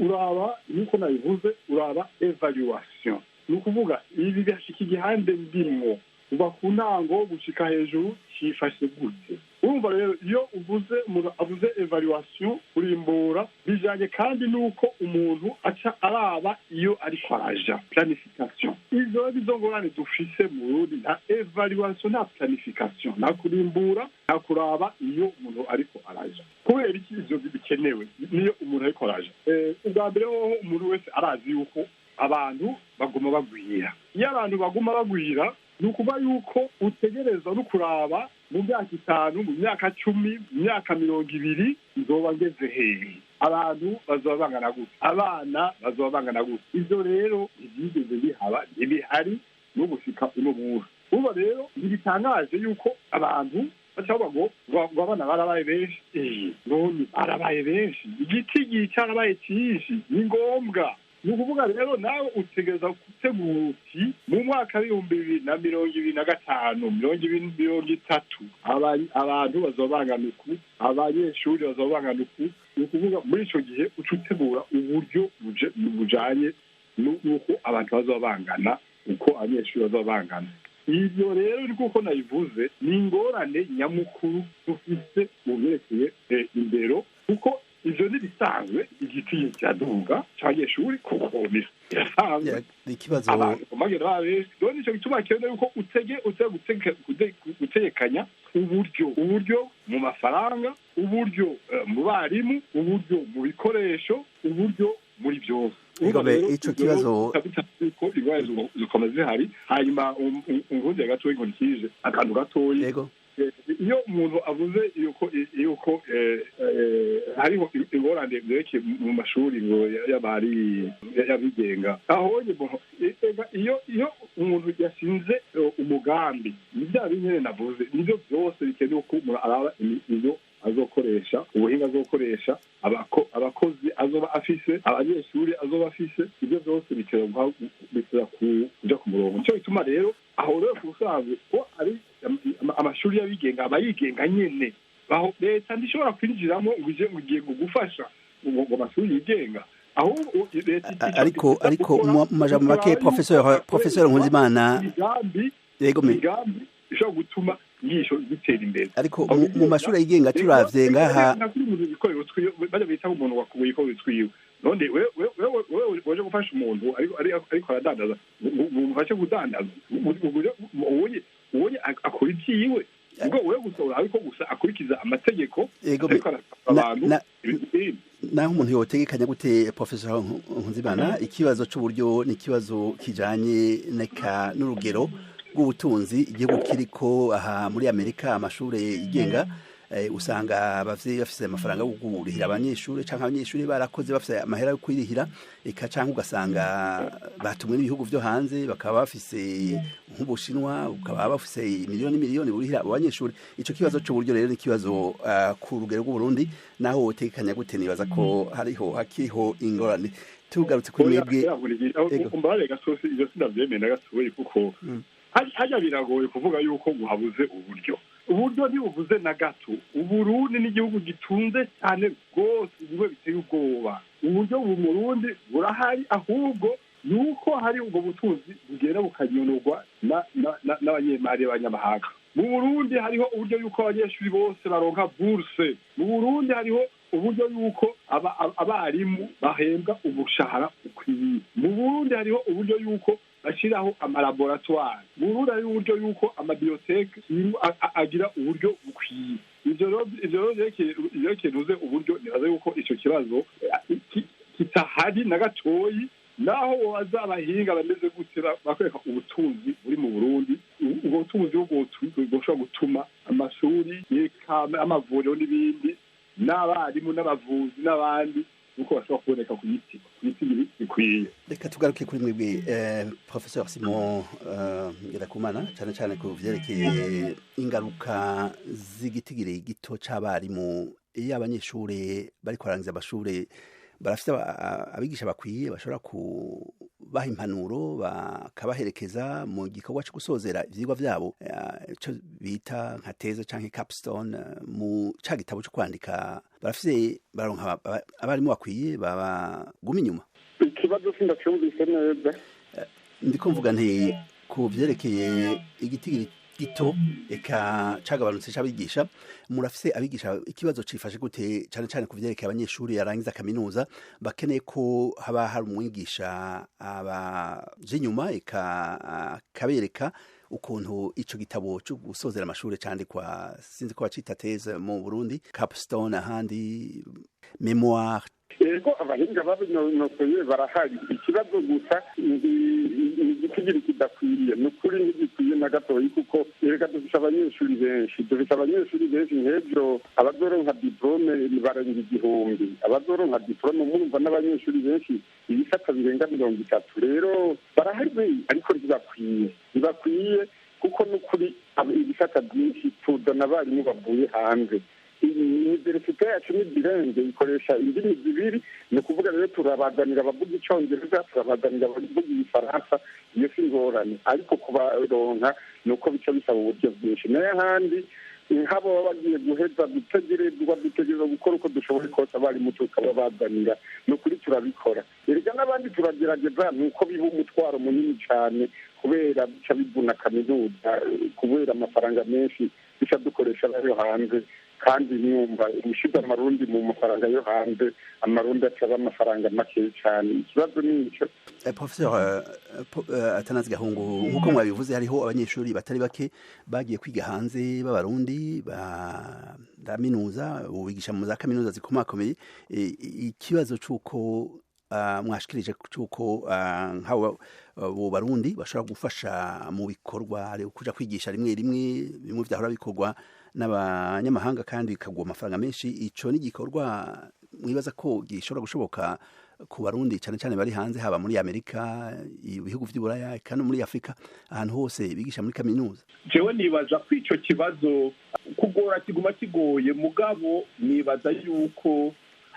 uraba nk'uko nabivuze, uraba evaluation, ni ukuvuga ibi bigashika igihande ndimwo uva ku ntango gushika hejuru cifashe gute. Urumva rero iyo uvuze umuntu avuze evaluation, kurimbura bijanye kandi nuko umuntu aca araba iyo ariko araja, planification. Izo nizo ngorane dufise mu Burundi, nta evaluation, nta planification, nta kurimbura, nta kuraba iyo umuntu ariko araja. Kubera iki ivyo bikenewe niyo umuntu ariko araja? Ubwa mbere hoho umuntu wese arazi yuko abantu baguma bagwira. Iyo abantu baguma bagwira, ni ukuvuga yuko utegereza no kuraba mu myaka 5, mu myaka 10, mu myaka 20 nzoba ngeze hehe, abantu bazoba bangana gute, abana bazoba bangana gute. Ivyo rero ntibyigeze bihaba, ntibihari no gushika uno munsi. Ubu rero ntibitangaje yuko abantu baca bavuga ngo abana barabaye benshi, none barabaye benshi, igiti carabaye cyinshi, ni ngombwa. Ni ukuvuga rero nawe utegereza gutegura uti mu mwaka 2025, 2030 abantu bazoba bangana uku, abanyeshuri bazoba bangana uku. Ni ukuvuga muri ico gihe uca utegura uburyo bujanye n'uko abantu bazoba bangana, uko abanyeshuri bazoba bangana. Ivyo rero nkuko nabivuze ni ingorane nyamukuru dufise mu vyerekeye indero, kuko ivyo ntibisanzwe. Igiti kiraduga c'abanyeshuri kuko birasanzwe, ikibazo abantu bagenda baba benshi. Rero nico gituma hakenewe yuko gutegekanya uburyo mu mafaranga, uburyo mu barimu, uburyo mu bikoresho, uburyo muri byose. Ico kibazo ko ingorane zikoma zihari. Hanyuma ungunze gatoyi nkurikije akantu gatoyi. Iyo umuntu avuze yuko hariho ingorane zerekeye mu mashuri ngo y'abari y'abigenga, aho iyo umuntu yashinze umugambi, ni bya binyene navuze, nivyo byose bikenewe ko umuntu araba ibyo azokoresha, ubuhinga azokoresha, abakozi azoba afise, abanyeshuri azoba afise, ibyo byose bitera kuja ku murongo. Nico gituma rero aho rero ku busanzwe ko ari amashuri y'abigenga aba yigenga nyene, aho leta ntishobora kwinjiramo ngo ije ngo igiye gufasha ngo amashuri yigenga. Ariko mu majambo make, Professor Nkuzimana, yego, imigambi ishobora gutuma inyigisho zitera imbere. Ariko mu mashuri yigenga turavye ngaha bajya bita umuntu wakubuye twiwe, none wewe waje gufasha umuntu ariko aradandaza, mumufashe kudandaza, ubonye akora ibyiwe, ubwo wewe gusa ariko gusa akurikiza amategeko, ariko abantu. Naho umuntu yotegekanya gute, Professor Nkunzimana, ikibazo c'uburyo ni ikibazo kijanye neka n'urugero rw'ubutunzi igihugu kiriko. Aha muri Amerika amashure yigenga usanga abavyeyi bafise amafaranga yo kurihira abanyeshuri, canke abanyeshuri barakoze bafise amahera yo kwirihira, eka canke ugasanga batumwe n'ibihugu vyo hanze, bakaba bafise nk'Ubushinwa, bukaba bafise miliyoni miliyoni burihira abo banyeshuri. Ico kibazo c'uburyo rero ni ikibazo ku rugero rw'Uburundi, naho wotekanya gute nibaza ko hariho hakiriho ingorane. Tugarutse kuri mwebwe, umbare gasosi, ivyo sinavyemeye na gatoyi, kuko hajya biragoye kuvuga yuko habuze uburyo. Uburyo ntibuvuze na gato. Uburundi n'igihugu gitunze cyane rwose, bimwe biteye ubwoba. Uburyo mu Burundi burahari, ahubwo nuko hari ubwo butunzi bugenda bukanyonogwa n'abanyemari b'abanyamahanga. Mu Burundi hariho uburyo yuko abanyeshuri bose baronka bourse. Mu Burundi hariho uburyo yuko abarimu bahembwa umushahara ukwiye. Mu Burundi hariho uburyo yuko bashyiraho amalaboratoire. Mu Burundi hariho uburyo yuko amabioteke agira uburyo bukwiye. Ivyo rero vyerekeye ntuze uburyo, nibaza yuko ico kibazo kitahari na gatoyi. Naho wobaza abahinga bameze gute, bakwereka ubutunzi buri mu Burundi, ubwo butunzi bwoshobora gutuma amashuri, amavuriro n'ibindi, n'abarimu n'abavuzi n'abandi, nuko bashobora kuboneka ku giti bikwiye. Reka tugaruke kuri mwebwe, Professor Simon Ngirakumana, cyane cyane ku vyerekeye ingaruka z'igitigiri gito c'abarimu. Iyo abanyeshuri bariko barangiza amashure, barafite abigisha bakwiye bashobora kubaha impanuro, bakabaherekeza mu gikorwa cyo gusozera ivyigwa vyabo, ico bita nka thèse canke capstone mu ca gitabo cyo kwandika? Barafise, baronka abarimu bakwiye babaguma inyuma? Ikibazo sindacyumvise neza. Ndiko mvuga nti ku vyerekeye igitigiri gito eka cagabanutse c'abigisha, murafise abigisha? Ikibazo cifashe gute, cane cane ku vyerekeye abanyeshuri yarangiza kaminuza bakeneye ko haba hari umwigisha abaje inyuma, eka akabereka ukuntu ico gitabo cyo gusozera amashuri candikwa, sinzi ko bacita thèse mu Burundi, capstone ahandi, mémoire? Yego, abahinga babinonosoye barahari. Ikibazo gusa ni igitigiri kidakwiye. Ni ukuri ntigikwiye na gatoyi, kuko reka dufise abanyeshuri benshi, dufise abanyeshuri benshi. Nk'ejo abazoronka diplôme barenga 1000, abazoronka diplôme. Murumva n'abanyeshuri benshi, ibisata birenga 30. Rero barahari, ariko ntibakwiye, ntibakwiye, kuko n'ukuri ibisata byinshi tuzana abarimu bavuye hanze. Université yacu ni bilingue, ikoresha indimi zibiri. Ni ukuvuga rero turabazanira abavuga Icongereza, turabazanira abavuga Igifaransa, iyo si ingorane. Ariko kubaronka ni uko bica bisaba uburyo bwinshi. Nayo ahandi nk'abo baba bagiye guheza, dutegerezwa gukora uko dushoboye kose abarimu tukababazanira. Ni ukuri turabikora, erega n'abandi turagerageza. Ni uko biba umutwaro munini cyane, kubera bica bivuna kaminuza, kubera amafaranga menshi bica dukoresha ayo hanze. Kandi mwumva ushize amarundi mu mafaranga yo hanze, amarundi acaba amafaranga make cyane. Ikibazo ni ico. Professor Atanazi Gahungu, nkuko mwabivuze, hariho abanyeshuri batari bake bagiye kwiga hanze b'Abarundi, ba kaminuza, ubigisha mu za kaminuza zikomakomeye. Ikibazo c'uko mwashikirije c'uko nk'abo bo Barundi bashobora gufasha mu bikorwa, kuja kwigisha rimwe rimwe, bimwe vyahora bikorwa n'abanyamahanga kandi bikagwa amafaranga menshi, ico ni igikorwa mwibaza ko gishobora gushoboka ku Barundi, cyane cyane bari hanze, haba muri Amerika, ibihugu vy'Uburaya, eka no muri Afrika, ahantu hose bigisha muri kaminuza? Jewe nibaza ko ico kibazo kugora kiguma kigoye, mugabo nibaza yuko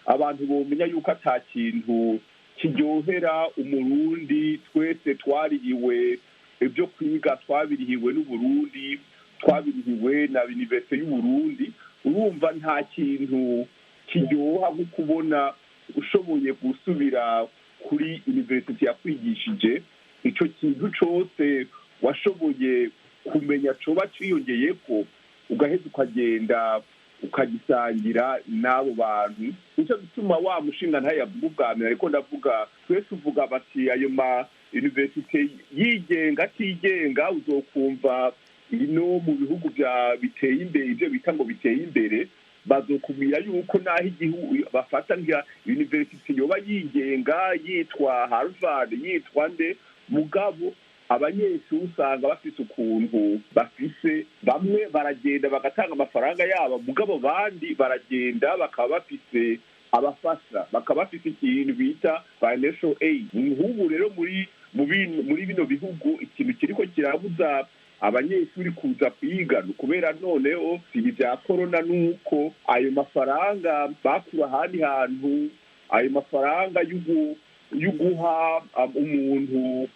abantu bomenya yuko ata kintu kiryohera Umurundi. Twese twarihiwe ibyo kwiga, twabirihiwe n'Uburundi, twabirihiwe na Université y'Uburundi. Urumva nta kintu kiryoha nko kubona ushoboye gusubira kuri université yakwigishije, ico kintu cose washoboye. kumenya coba ciyongeyeko, ugaheza ukagenda ukagisangira n'abo bantu. Nicyo gituma wa mushinga ntayavuga ubwa mbere, ariko ndavuga twese uvuga bati ayo ma universite yigenga atigenga, uzokumva ino mu bihugu bya biteye imbere, ibyo bita ngo biteye imbere, bazokubwira yuko naho igihugu bafata nka universite yoba yigenga yitwa Harvard yitwa nde, mugabo abanyeshuri usanga bafise ukuntu bafise, bamwe baragenda bagatanga amafaranga yabo, mugabo bandi baragenda bakaba bafise abafasha, bakaba bafise ikintu bita financial aid. Nk'ubu rero muri bino bihugu ikintu kiriko kirabuza abanyeshuri kuza kwiga kubera noneho ibi bya korona, nuko ayo mafaranga bakura ahandi hantu, ayo mafaranga y'uguha umuntu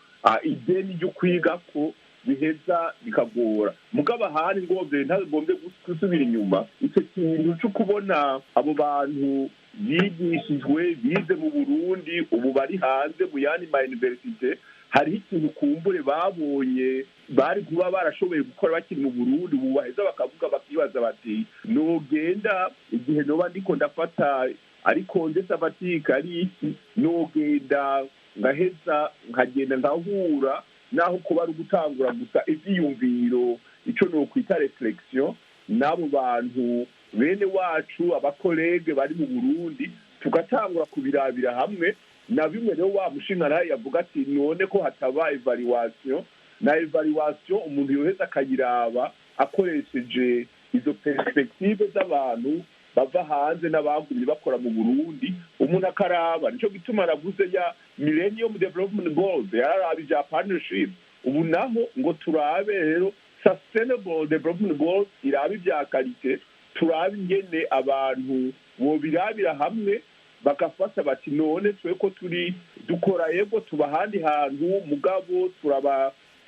ideni ryo kwiga ko biheza bikagora. Mugabo ahandi ngombe ntagombye gusubira inyuma, icyo kintu cyo kubona abo bantu bigishijwe bize mu Burundi ubu bari hanze mu yandi ma universite, hariho ikintu kumbure babonye bari kuba barashoboye gukora bakiri mu Burundi, ubu baheza bakavuga bakibaza bati nogenda igihe noba ndiko ndafata ariko ndetse afatika ari iki, nogenda ngaheza nkagenda nkahura naho kuba ari ugutangura gusa ivyiyumviro, ico nokwita reflexion n'abo bantu bene wacu abakolege bari mu Burundi, tugatangura kubirabira hamwe. Na bimwe rero wa mushinga nawe yavuga ati none ko hataba evaluation, na evaluation umuntu yoheza akayiraba akoresheje izo perspective z'abantu bava hanze n'abagumye bakora mu Burundi, umuntu akaraba. Nico gituma navuze ya Millennium Development Goals, yararaba ivya partnership, ubu naho ngo turabe rero Sustainable Development Goals iraba ivya qualité, turabe ingene abantu bobirabira hamwe bagafata bati none twe ko turi dukora yego tuba ahandi hantu, mugabo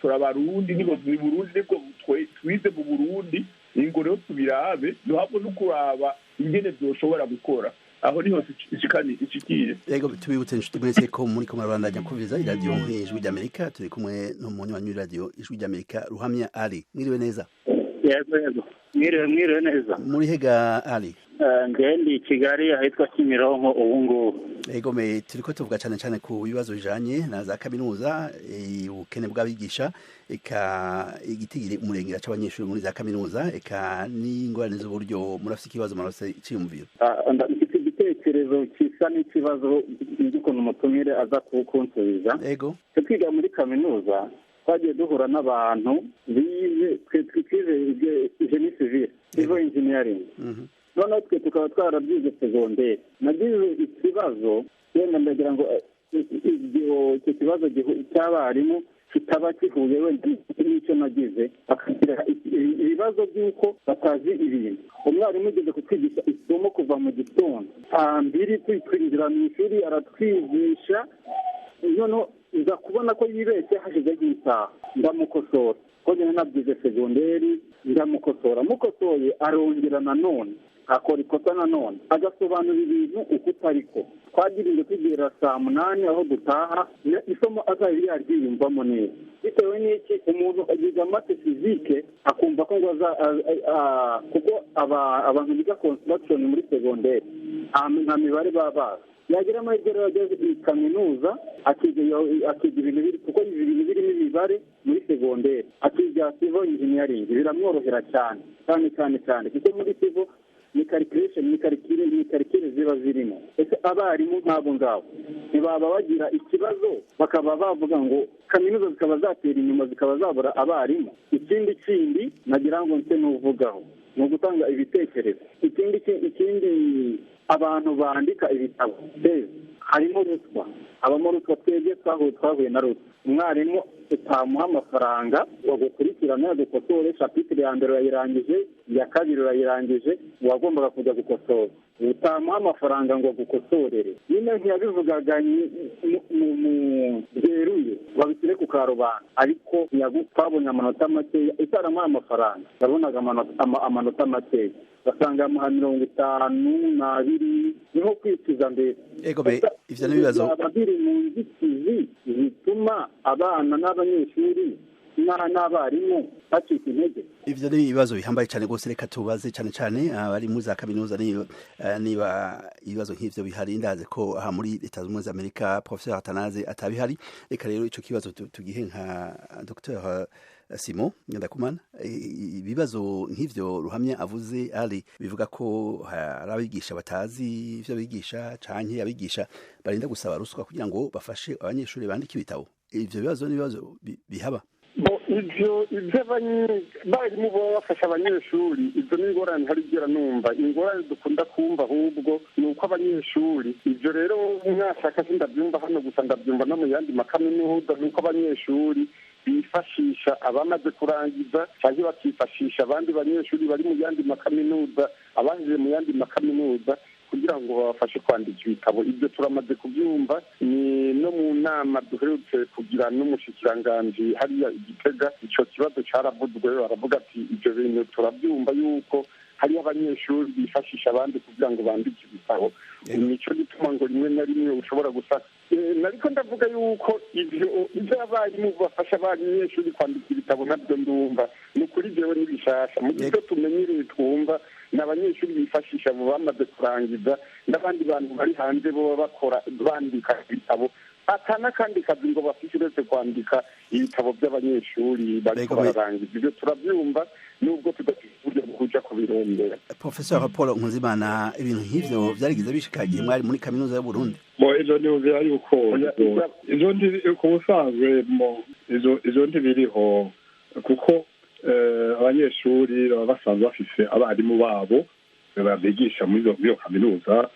turabarundi, ni Burundi nibwo twize mu Burundi, ingo rero tubirabe duhabwe no kuraba ingene vyoshobora gukora, aho niho ishikiye. Yego, tubibutse inshuti mwese ko muri ko murabandanya kumviriza iradiyo Ijwi ry'Amerika, turi kumwe n'umunywanyi w'iradiyo Ijwi ry'Amerika Ruhamya Ali. Mwiriwe neza? Yego yego, mwiriwe mwiriwe neza. Muri hega Ali? Ngewe ndi i Kigali ahitwa Kimironko ubu ngubu. Yego, me turiko tuvuga cane cane ku bibazo bijanye na za kaminuza, ubukene bw'abigisha, eka igitigiri umurengera c'abanyeshuri muri za kaminuza, eka n'ingorane z'uburyo. Murafise ikibazo, murafise iciyumviro? Mfite igitekerezo gisa n'ikibazo, nzi ukuntu umutumire aza kunsubiza. Yego. Twiga muri kaminuza twagiye duhura n'abantu bize, twize génie civil, civil engineering, noneho twe tukaba twarabyize segonderi. Nagize ikibazo, wenda ndagira ngo icyo kibazo cy'abarimu kitaba kihuye wenda n'icyo nagize, bakagira ibibazo by'uko batazi ibintu. Umwarimu ugeze kutwigisha isomo kuva mu gitondo saa 2 twinjira mu ishuri aratwigisha, noneho nza kubona ko yibeshye hashize nk'isaha, ndamukosora ko nyine nabyize segonderi, ndamukosora, mukosoye arongera nanone akora ikosa, nanone agasobanura ibintu uko utariko. Twagirinze tugera saa 8 aho dutaha, isomo azaba yaryiyumvamo neza. Bitewe n'iki? Umuntu yiga maths physique akumva ko ngo kuko abantu biga construction muri segonderi nta mibare baba bazi, yagira amahirwe rero ageze i kaminuza akiga ibintu biri, kuko ibintu birimo imibare muri segonderi, akiga civil engineering biramworohera cyane cyane cyane cyane, kuko muri civil ni calculation, ni calcul ziba zirimo. Ese abarimu nk'abo ngabo ntibaba bagira ikibazo, bakaba bavuga ngo kaminuza zikaba zatera inyuma, zikaba zabura abarimu? Ikindi kindi nagira ngo nse n'uvugaho ni ugutanga ibitekerezo. Ikindi abantu bandika ibitabo harimo ruswa, habamo ruswa. Twebwe twahuye na ruswa, umwarimu utamuha amafaranga wagukurikirana agukosore, chapitre ya mbere urayirangije, iya kabiri urayirangije, wagombaga kujya gukosora, utamuha amafaranga ngo agukosorere. Nyine ntiyabivugaga byeruye ngo abishyire ku karubanda, ariko twabonye amanota makeya, utaramuha amafaranga yabonaga amanota makeya, basanga amuha 52, niho kwicuza mbere. Ego be, ivyo n'ibibazo byaba biri mu nzitizi zituma abana n'abanyeshuri n'abarimu bacika intege. Ivyo ni ibibazo bihambaye cyane rwose. Reka tubaze cyane cyane abari muri za kaminuza niba ibibazo nk'ivyo bihari. Ndazi ko aha muri Leta Zunze Ubumwe za Amerika Professeur Atanaze atabihari. Reka rero ico kibazo tugihe nka Dr Simon Ngendakumana. Ibibazo nk'ivyo Ruhamya avuze ari bivuga ko hari abigisha batazi ivyo bigisha, canke abigisha barinda gusaba ruswa kugira ngo bafashe abanyeshuri bandike ibitabo. Ivyo bibazo ni ibibazo bihaba. Ivyo ivy'abarimu baba bafasha abanyeshuri, izo ni ingorane ntarigera numva. Ingorane dukunda kumva ahubwo ni uko abanyeshuri, ivyo rero mwashaka sindabyumva hano gusa, ndabyumva no mu yandi makaminuza, ni uko abanyeshuri bifashisha abamaze kurangiza cyangwa bakifashisha abandi banyeshuri bari mu yandi makaminuza, abangije mu yandi makaminuza, kugira ngo babafashe kwandika ibitabo. Ibyo turamaze kubyumva, ni no mu nama duherutse kugira n'umushikiranganji hariya Igitega, ico kibazo caravuzwe. Baravuga ati ibyo bintu turabyumva yuko hariyo abanyeshuri bifashisha abandi kugira ngo bandike ibitabo. Nico gituma ngo rimwe na rimwe ushobora gusa, nariko ndavuga yuko ivyo abarimu bafasha abanyeshuri kwandika ibitabo nabyo ndumva ni ukuri jewe n'ibishasha. Mu byo tumenyereye twumva ni abanyeshuri bifashisha abo bamaze kurangiza n'abandi bantu bari hanze bo bakora bandika ibitabo, ata n'akandi kazi ngo bafise uretse kwandika ibitabo by'abanyeshuri bariko bararangiza. Ibyo turabyumva nubwo tudafite uburyo bwo kuja kubirondera. Professor Paul Nkunzimana, ibintu nk'ivyo vyarigize bishika igihe mwari muri kaminuza y'u Burundi? Bo, ivyo niyumvira yuko ivyo ku busanzwe ivyo ntibiriho, kuko abanyeshuri baba basanzwe bafise abarimu babo babigisha muri iyo kaminuza,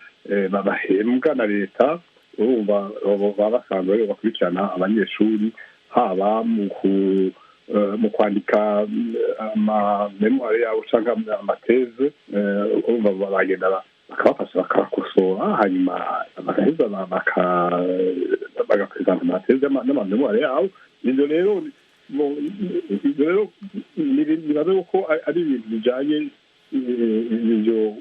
babahembwa na leta. Urumva baba basanzwe bakurikirana abanyeshuri, haba mu kwandika amamemoire yabo cyangwa amathèse. Urumva bagenda bakabafasha, bakabakosora, hanyuma bagaheza bagapresenta amathèse n'amamémoire yabo. Ivyo rero nibaza yuko ari ibintu bijanye, ivyo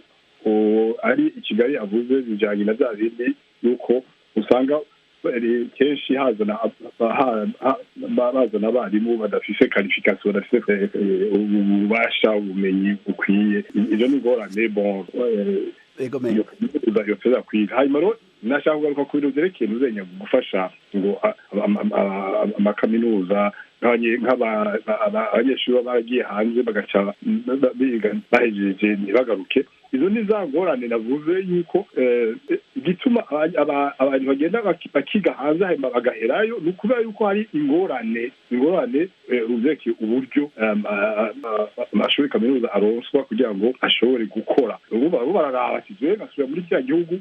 ari i Kigali avuze bijanye na bya bindi yuko usanga kenshi hazana bazana abarimu badafise qualification, badafise ububasha, ubumenyi bukwiye. Ivyo ni ingorane. Bon, iyo kwiga. Hanyuma rero nashaka kugaruka ku bintu vyerekeye ntuzenya gufasha ngo amakaminuza, nk'abanyeshuri baba baragiye hanze bagaca biga, bahejeje ntibagaruke. Izo ni za ngorane navuze yuko igituma abantu bagenda bakiga hanze hanyuma bagaherayo ni ukubera yuko hari ingorane ruvyerekeye uburyo amashuri kaminuza aronswa kugira ngo ashobore gukora. Ubu bararaba ati jewe ngasubira muri kiriya gihugu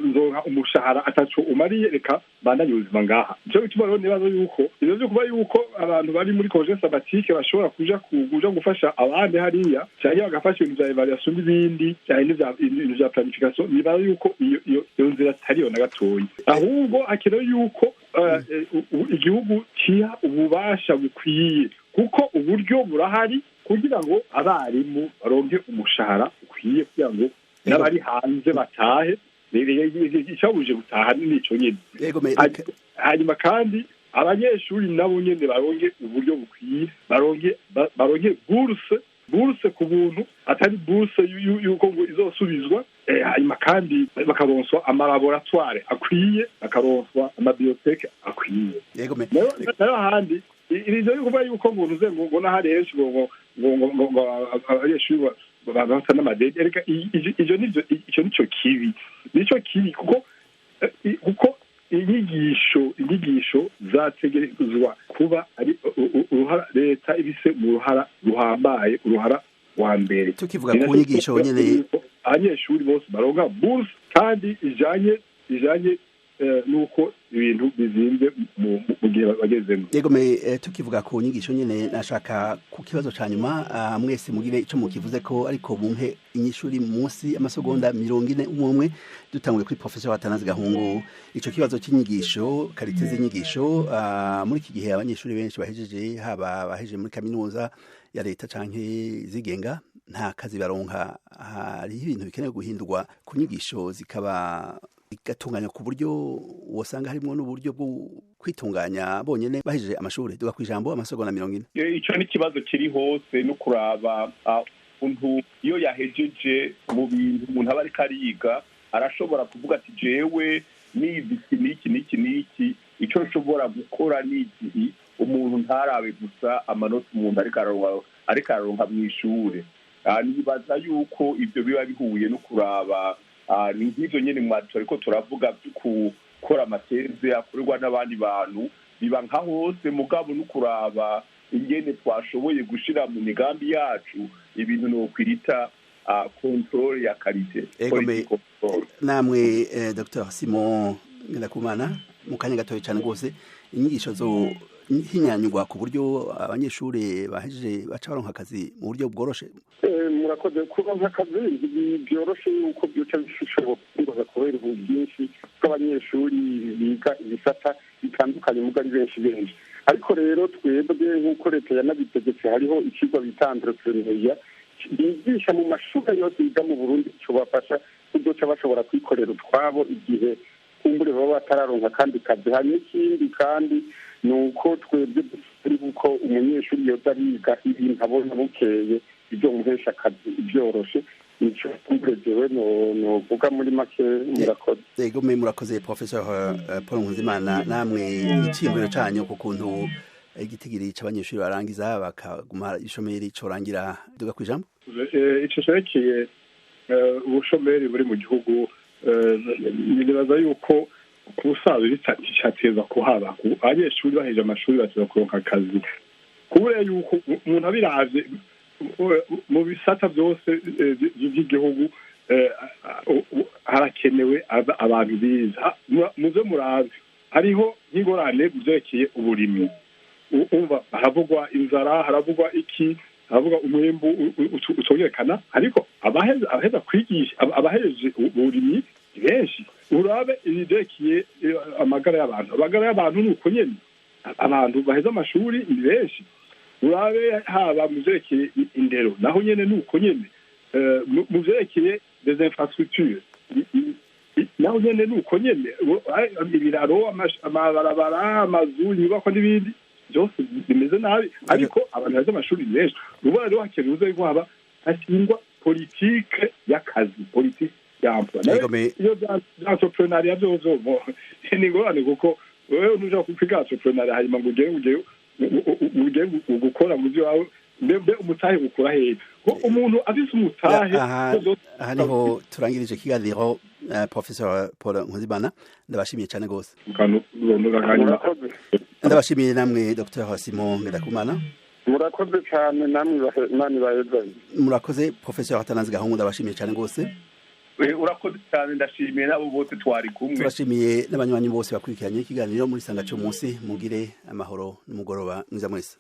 nzoronka umushahara ataco umariye, reka bandanye ubuzima ngaha. Nico gituma rero nibaza yuko ivyo vyo kuba yuko abantu bari muri congé sabbatique bashobora kuja gufasha abandi hariya, canke bagafasha ibintu vya évaluation n'ibindi, canke ibintu vya planification, nibaza yuko iyo nzira atariyo na gatoyi. Ahubwo hakenewe yuko igihugu ciha ububasha bukwiye, kuko uburyo burahari, kugira ngo abarimu baronke umushahara ukwiye, kugira ngo n'abari hanze batahe. Icabuje gutaha nico nyene. Hanyuma kandi abanyeshuri nabo nyene baronke uburyo bukwiye, baronke bourse ku buntu, atari bourse yuko ngo izosubizwa. Hanyuma kandi bakaronswa amalaboratoire akwiye, bakaronswa amabibliothèque akwiye. Nayo ahandi ivyo yuko yuko ngo nuze ngo n'ahari henshi ngo abanyeshuri basa n'amadeni, reka ivyo nivyo, ico nico kibi, nico kibi, kuko inyigisho zategerezwa kuba ari uruhara leta ibise mu ruhara ruhambaye, uruhara wa mbere. Tukivuga ku nyigisho nyene, abanyeshuri bose baronka bourse kandi ijanye nuko ibintu bizimvye mu gihe bagezemo. Yego me, tukivuga ku nyigisho nyene, nashaka ku kibazo ca nyuma mwese mugire ico mukivuze ko, ariko mumpe inyishu iri munsi amasegonda 40 umwe umwe. Dutanguye kuri Professor Atanazi Gahungu. Ico kibazo c'inyigisho, qualité z'inyigisho, muri iki gihe abanyeshuri benshi bahejeje, haba bahejeje muri kaminuza ya leta canke zigenga, nta kazi baronka. Hariho ibintu bikenewe guhindurwa ku nyigisho zikaba igatunganywa ku buryo wosanga harimwo n'uburyo bwo kwitunganya bonyene bahejeje amashuri. Duga kw'ijambo, amasegonda 40. Ico ni ikibazo kiri hose, no kuraba umuntu iyo yahejeje mu bintu umuntu aba ariko ariga, arashobora kuvuga ati: "Jewe nize iki n'iki n'iki n'iki, icyo nshobora gukora ni iki." Umuntu ntarabe gusa amanota umuntu ariko araronka mw'ishure. Nibaza yuko ibyo biba bihuye no kuraba, ni nk'ivyo nyene mwacu ariko turavuga byo gukora ama thèses akorerwa n'abandi bantu, biba nka hose. Mugabo no kuraba ingene twashoboye gushira mu migambi yacu ibintu nokwita contrôle ya qualité. Egome. Namwe Dr Simon Ngendakumana, mu kanya gatoya cyane rwose, inyigisho zo hinyanyurwa ku buryo abanyeshuri bahejeje baca baronka akazi mu buryo bworoshe? Murakoze. Kuronka akazi byoroshe yuko byoca bishoboka, kubera ubu bwinshi bw'abanyeshuri biga ibisata bitandukanye, muga ari benshi benshi. Ariko rero twebwe, nk'uko leta yanabitegetse, hariho ikigo bita entrepreneuriat bigisha mu mashuri yose yiga mu Burundi, cobafasha kuzoca bashobora kwikorera utwabo igihe kumbure baba batararonka kandi kazi. Hari n'ikindi kandi, ni uko twebwe dufite uko umunyeshuri yoza ariga ibintu abona bukeye ibyo muhesha akazi byoroshe. Nico kumbure jewe novuga muri make. Murakoze. Yego, mwe murakoze. Professor Paul Nkunzimana, namwe iciyumviro canyu ku kuntu igitigiri c'abanyeshuri barangiza bakaguma ishomeri corangira? Duga kwijambo. Ico cerekeye ubushomeri buri mu gihugu, nibaza yuko ku busanzwe bitateza kuhaba. Abanyeshuri baheje amashuri bateza kuronka akazi, kubera yuko umuntu abiravye mu bisata byose by'igihugu harakenewe abantu biza. Muze murabe, hariho nk'ingorane mu vyerekeye uburimyi. Umva, haravugwa inzara, haravugwa iki, haravugwa umwimbu utongerekana, ariko abaheza kwigisha, abahejeje uburimyi ni benshi. Urabe ibyerekeye amagara y'abantu, amagara y'abantu ni uko nyene, abantu baheza amashuri ni benshi. Urabe haba mu vyerekeye indero, naho nyene ni uko nyene. Mu vyerekeye des infrastructures, naho nyene ni uko nyene, ibiraro, amabarabara, amazu, inyubako n'ibindi byose bimeze nabi, ariko abantu baheza amashuri ni benshi. Ubu rero hakenewe yuko haba hashingwa politike y'akazi, politike y'emploi. Iyo bya entrepreneuriat vyozo ni ingorane, kuko wewe ntushobora kwiga entrepreneuriat hanyuma ngo ugere gukora mu byo wawe. Mbe umutahe ukura hehe ko umuntu afise umutahe? Aha niho turangirije ikiganiro. Professor Paul Nkunzimana, ndabashimiye cyane rwose. Ndabashimiye namwe, Dr Simon Ngendakumana. Murakoze cyane namwe, Imana ibaheze. Murakoze. Professor Atanazi Gahungu, ndabashimiye cyane rwose. Urakoze cyane, ndashimiye n'abo bose twari kumwe. Turashimiye n'abanywanyi bose bakurikiranye ikiganiro muri sanga cyo munsi. Mugire amahoro n'umugoroba mwiza mwese.